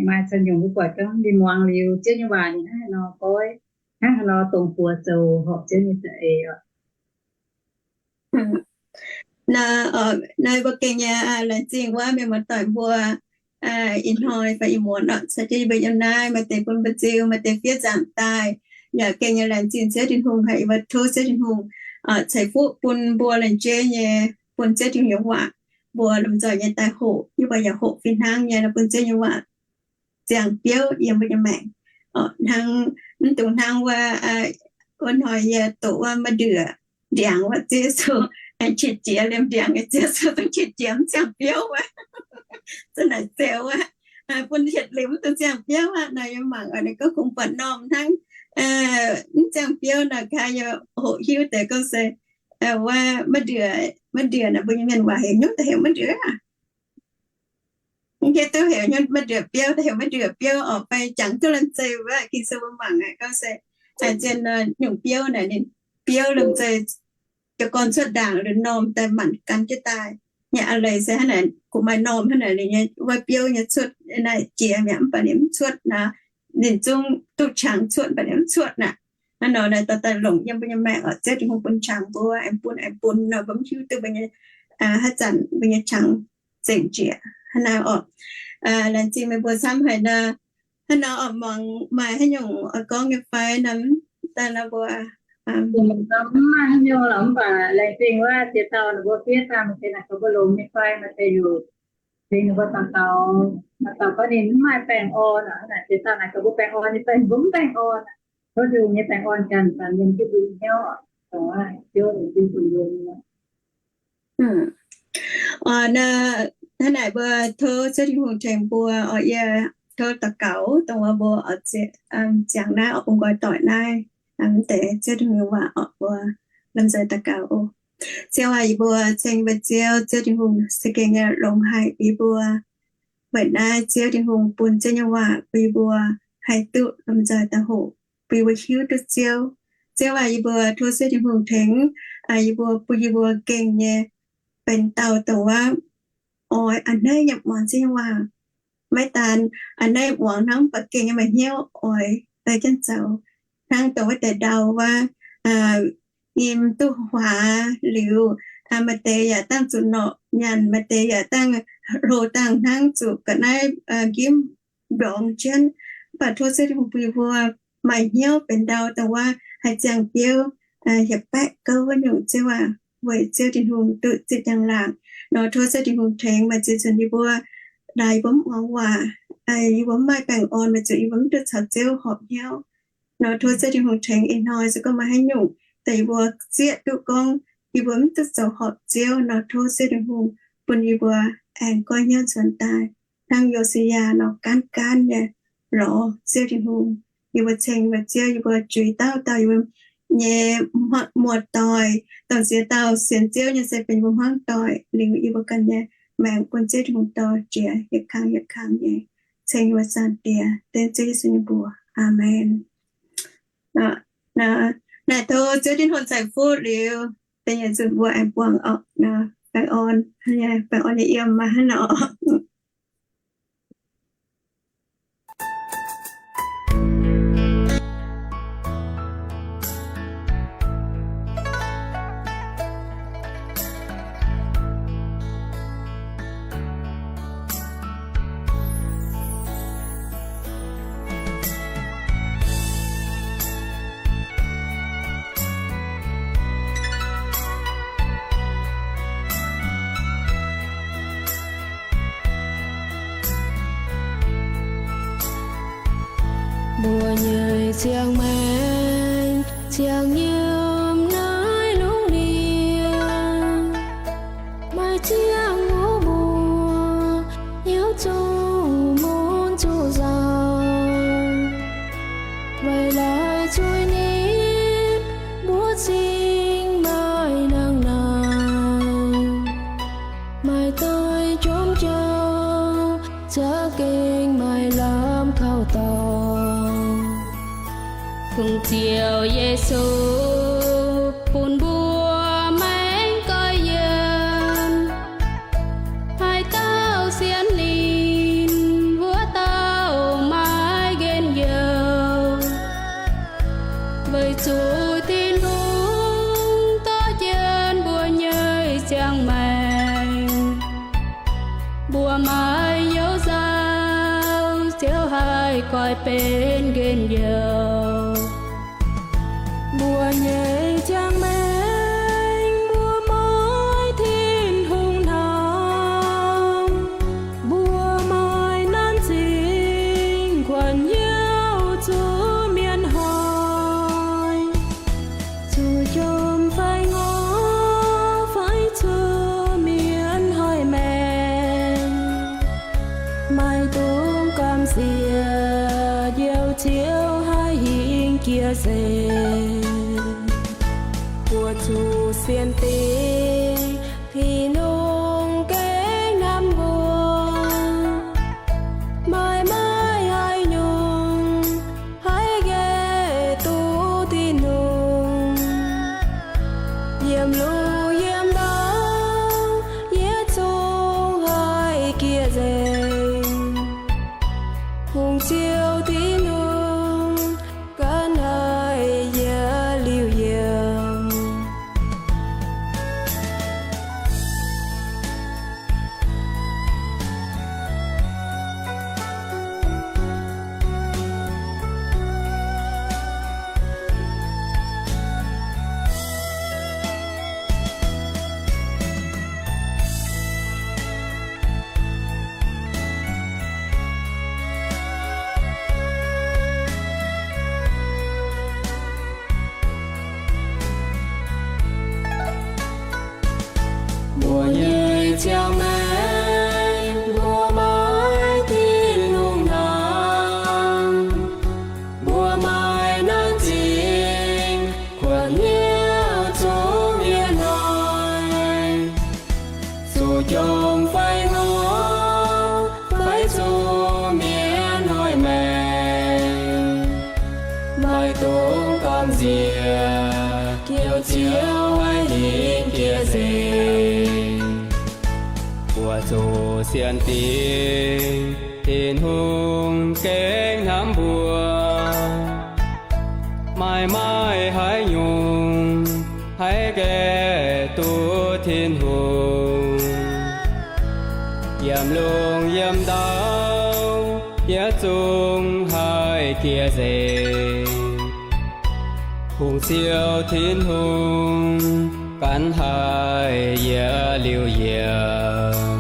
maaih cen nyungc mbuo buatc gorngv ninh muangx liuz Ziouv nyei waac ninh hnangv haaix nor goiv, hnangv haaix nor dongh buoz zoux horpc Ziouv nyei za'eix oc. Naaiv mbuo gengh nyei laengz zingh wuov mienh muoz-doic mbuo ih hnoi fai ih muonz oc, caux jienv yie mbuo yiem naaiv, maaih deix bun mbuo nziu, maaih deix fiev nzaangc daaih, yaac gengh nyei laengz zingh Ziouv Tin-Hungh, haiz yie mbuo tov Ziouv Tin-Hungh ceix fuqv bun mbuo laengz jeiv nyei, bun Ziouv Tin-Hungh nyei waac mbuo lomh nzoih nyei daaih hoqc, yie mbuo yaac hoqc fih hnangv nyei nor bun Ziouv nyei waac ziangh biouv yiem mbuo nyei maengc. Hnangv, mv dungx hnangv wuov, wuov hnoi yie doqc wuov maiv nduoc ndiangx wuov, Ziouv Yesu aengx qiex jiez liemh ndiangx, Ziouv Yesu zungv qiex jiez mv ziangh biouv wuov. Za'naaic zeux wuov, bun hietc liuz mv dungx ziangh biouv aqv. Naaiv yie mangc oc, ninh gorngv kungx buatc normh hnangv, mv ziangh biouv naaic, kaaix yie hoqc hiuv deix gorngv se wuov maiv nduoc, maiv nduoc naaic mbuo nyei mienh waac heuc nyungc daaih heuc maiv nduoc aqv. Mv hiuv duqv heuc nyungc maiv nduoc biouv, daaih heuc maiv nduoc biouv oc, fai jangx duqv lomh nzoih wuov, Ging-Sou mbuo mangc aqv, gorngv se zien nor nyungc biouv naaic ninh biouv lomh nzoih jiez gorn cuotv ndaangc liuz normh daaih manc gan jienv daaih. Nyei a'leiz se hnangv naaic, kungx maaih normh hnangv naaic, ninh nyei wuov biouv nyei cuotv naaic jiex mi'aqv, mv baac ninh mv cuotv nor, ninh zungv duqv qangx cuotv, mv baac ninh mv cuotv aqv. Hnangv nor naaic dorh daaih longc yiem mbuo nyei maengc oc, Ziouv Tin-Hungh bun qangx mbuo, aengx bun aengx bun nor, mbuo mv hiuv duqv mbuo nyei haaix zanc mbuo nyei qangx zengc njiec hnangv naaiv oc. Laengz zingh meih mbuo camv haic nor. Hnangv nor oc, muangx maaih haaix nyungc oix gorngv nyei fai nor, daaih nor mbuo mv maaih haaix nyungc lorqc, mv baac laengz zingh wuov ziex dauh ninh mbuo fiev daaih, maaih deix naaic gaax mbuo longx nyei fai, maaih deix heuc tengx ninh mbuo daux gaux, daux gaux gorngv ninh mv maaih baengh orn aqv. Naaic ziex dauh naaic gaax mbuo baengh orn nyei fai mbuo mv baengh orn aqv. Tov Tin-Hungh nyei baengh orn ganh zanc yiem jienv mbuo nyei hnyouv oc. Ziouv, Ziouv bun mbuo nyei. Hnangv naaic mbuo tov Ziouv Tin-Hungh tengx mbuo oc. Yie tov daux gaux dongh wuov mbuo oix ziangx naaiv oc, bun nqoi doic naaiv, mv deix Ziouv Tin-Hungh nyei waac oc, mbuo lomh nzoih daux gaux oc. Ziouv aac, yie mbuo ceng mbuo Ziouv, Ziouv Tin-Hungh za'gengh nyei longx haic yie mbuo. Weic naaiv Ziouv Tin-Hungh bun Ziouv nyei waac bun yie mbuo haih duqv lomh nzoih daaih hoqc, bun yie mbuo hiuv duqv Ziouv. Ziouv aac, yie mbuo tov Ziouv Tin-Hungh tengx yie mbuo, bun yie mbuo gengh nyei benx dauh dongh wuov oix a'hneiv nyei muangx Ziouv nyei waac. Maiv daan a'hneiv muangx hnangv, mv baac gengh nyei maaih hnyouv oix ei jienv zoux. Hnangv dongh wuov deix ndau wuov, yiem duqv huaax liuz, maaih deix yaac dangh zuqc norqc nyanc, maaih deix yaac dangh hlo dangh hnangv zuqc ga'naaiv nqimv mbiorngz jienv. Mv baac tov Ziouv Tin-Hungh bun yie mbuo maaih hnyouv benx ndau dongh wuov haih ziangh biouv, hiepc baeqv gouv wuov nyungc, Ziouv aac, weic Ziouv Tin-Hungh duqv zipv njang-laangc nor. Tov Ziouv Tin-Hungh tengx maaih ziex nzunc yie mbuo, daaih yie mbuo mv muangx waac, yie mbuo mv maaih baengh orn, weic zuqc yie mbuo mv duqv caux Ziouv horpc hnyouv nor. Tov Ziouv Tin-Hungh tengx ih hnoi se gorngv maaih haaix nyungc daaih yie mbuo zieqv duqv gorngv yie mbuo mv duqv zoux horpc Ziouv nor, tov Ziouv Tin-Hungh bun yie mbuo aengx goiv hnyouv nzuonx daaih hnangv Yo^si^yaa nor, gaanv gaanv nyei lorz Ziouv Tin-Hungh. Yie mbuo ceng yie mbuo Ziouv, yie mbuo juix dauh dauh yie mbuo nyei muoz-doic, dongh ziex dauh sienx Ziouv nyei se benx yie mbuo hmuangv doic. Liuz yie mbuo ganh nyei maengc bun Ziouv Tin-Hungh dorh jiex yietc kang yietc kang nyei. Ceng yie mbuo Zaangc Diex, dengv Ziouv Yesu nyei mbuox. Aamen. Naaiv tov Ziouv Tin-Hungh ceix fuqv liuz, da'nyeic nzunc mbuo aengx buangh orqc. Baengh orn, baengh orn nyei yiem maaih hnangv nor. Mbuo nyei ziangh maengc ziangh yiem naaiv lungh ndiev, maaih ziangh hoc mbuo hnyouv zungv mun zuqc nzauh. Weic laaix zuiz-nipv mbuo zingh maaih nangh naaic, maaih doix jomc jauv za'gengh maaih lamh kaux dorngx. Kungx ziouc Yesu bun mbuo maengx goiv yiem. Haaix dauh sienx ninh, wuov dauh maiv nqemh youz. Weic zuqc Tin-Hungh dorh jienv mbuo nyei ziangh maengc, mbuo maiv hnyouv nzauh, Ziouv haih goiv benx nqemh youz. Mbuo nyei ziangh maengc mbuo maiv Tin-Hungh hnamv, mbuo maaih nanv zingh kuonx hnyouv zuqc mienh hnoi. Zuqc jomc fai ngorc fai zuqc mienh hnoi maengc, maaih dungx gamh nziex njoux Ziouv haih hingh jiex nzengc. Buoz-zuqc sienx dingc Tin-Hungh gengh hnamv mbuo, maaih maiv haaix nyungc haih nqaih duqv Tin-Hungh. Yiem lungh yiem ndau, yietc zungv haih jiex nzengc. Hungh Ziouv Tin-Hungh ganh haih yietc liuz yiem. Mbuo nyei ziangh maengc mbuo maiv Tin-Hungh hnamv, mbuo maaih nanv zingh kuonx hnyouv zuqc mienh hnoi, zuqc jomc fai ngorc fai zuqc mienh hnoi maengc, maaih dungx gamh nziex njoux Ziouv haih hingh jiex nzengc. Buoz-zuqc sienx dingc Tin-Hungh gengh hnamv mbuo, maaih maiv haaix nyungc haih nqaih duqv Tin-Hungh. Yiem lungh yiem ndau, yietc zungv haih jiex nzengc. Hungh Ziouv Tin-Hungh ganh haih yietc liuz yiem.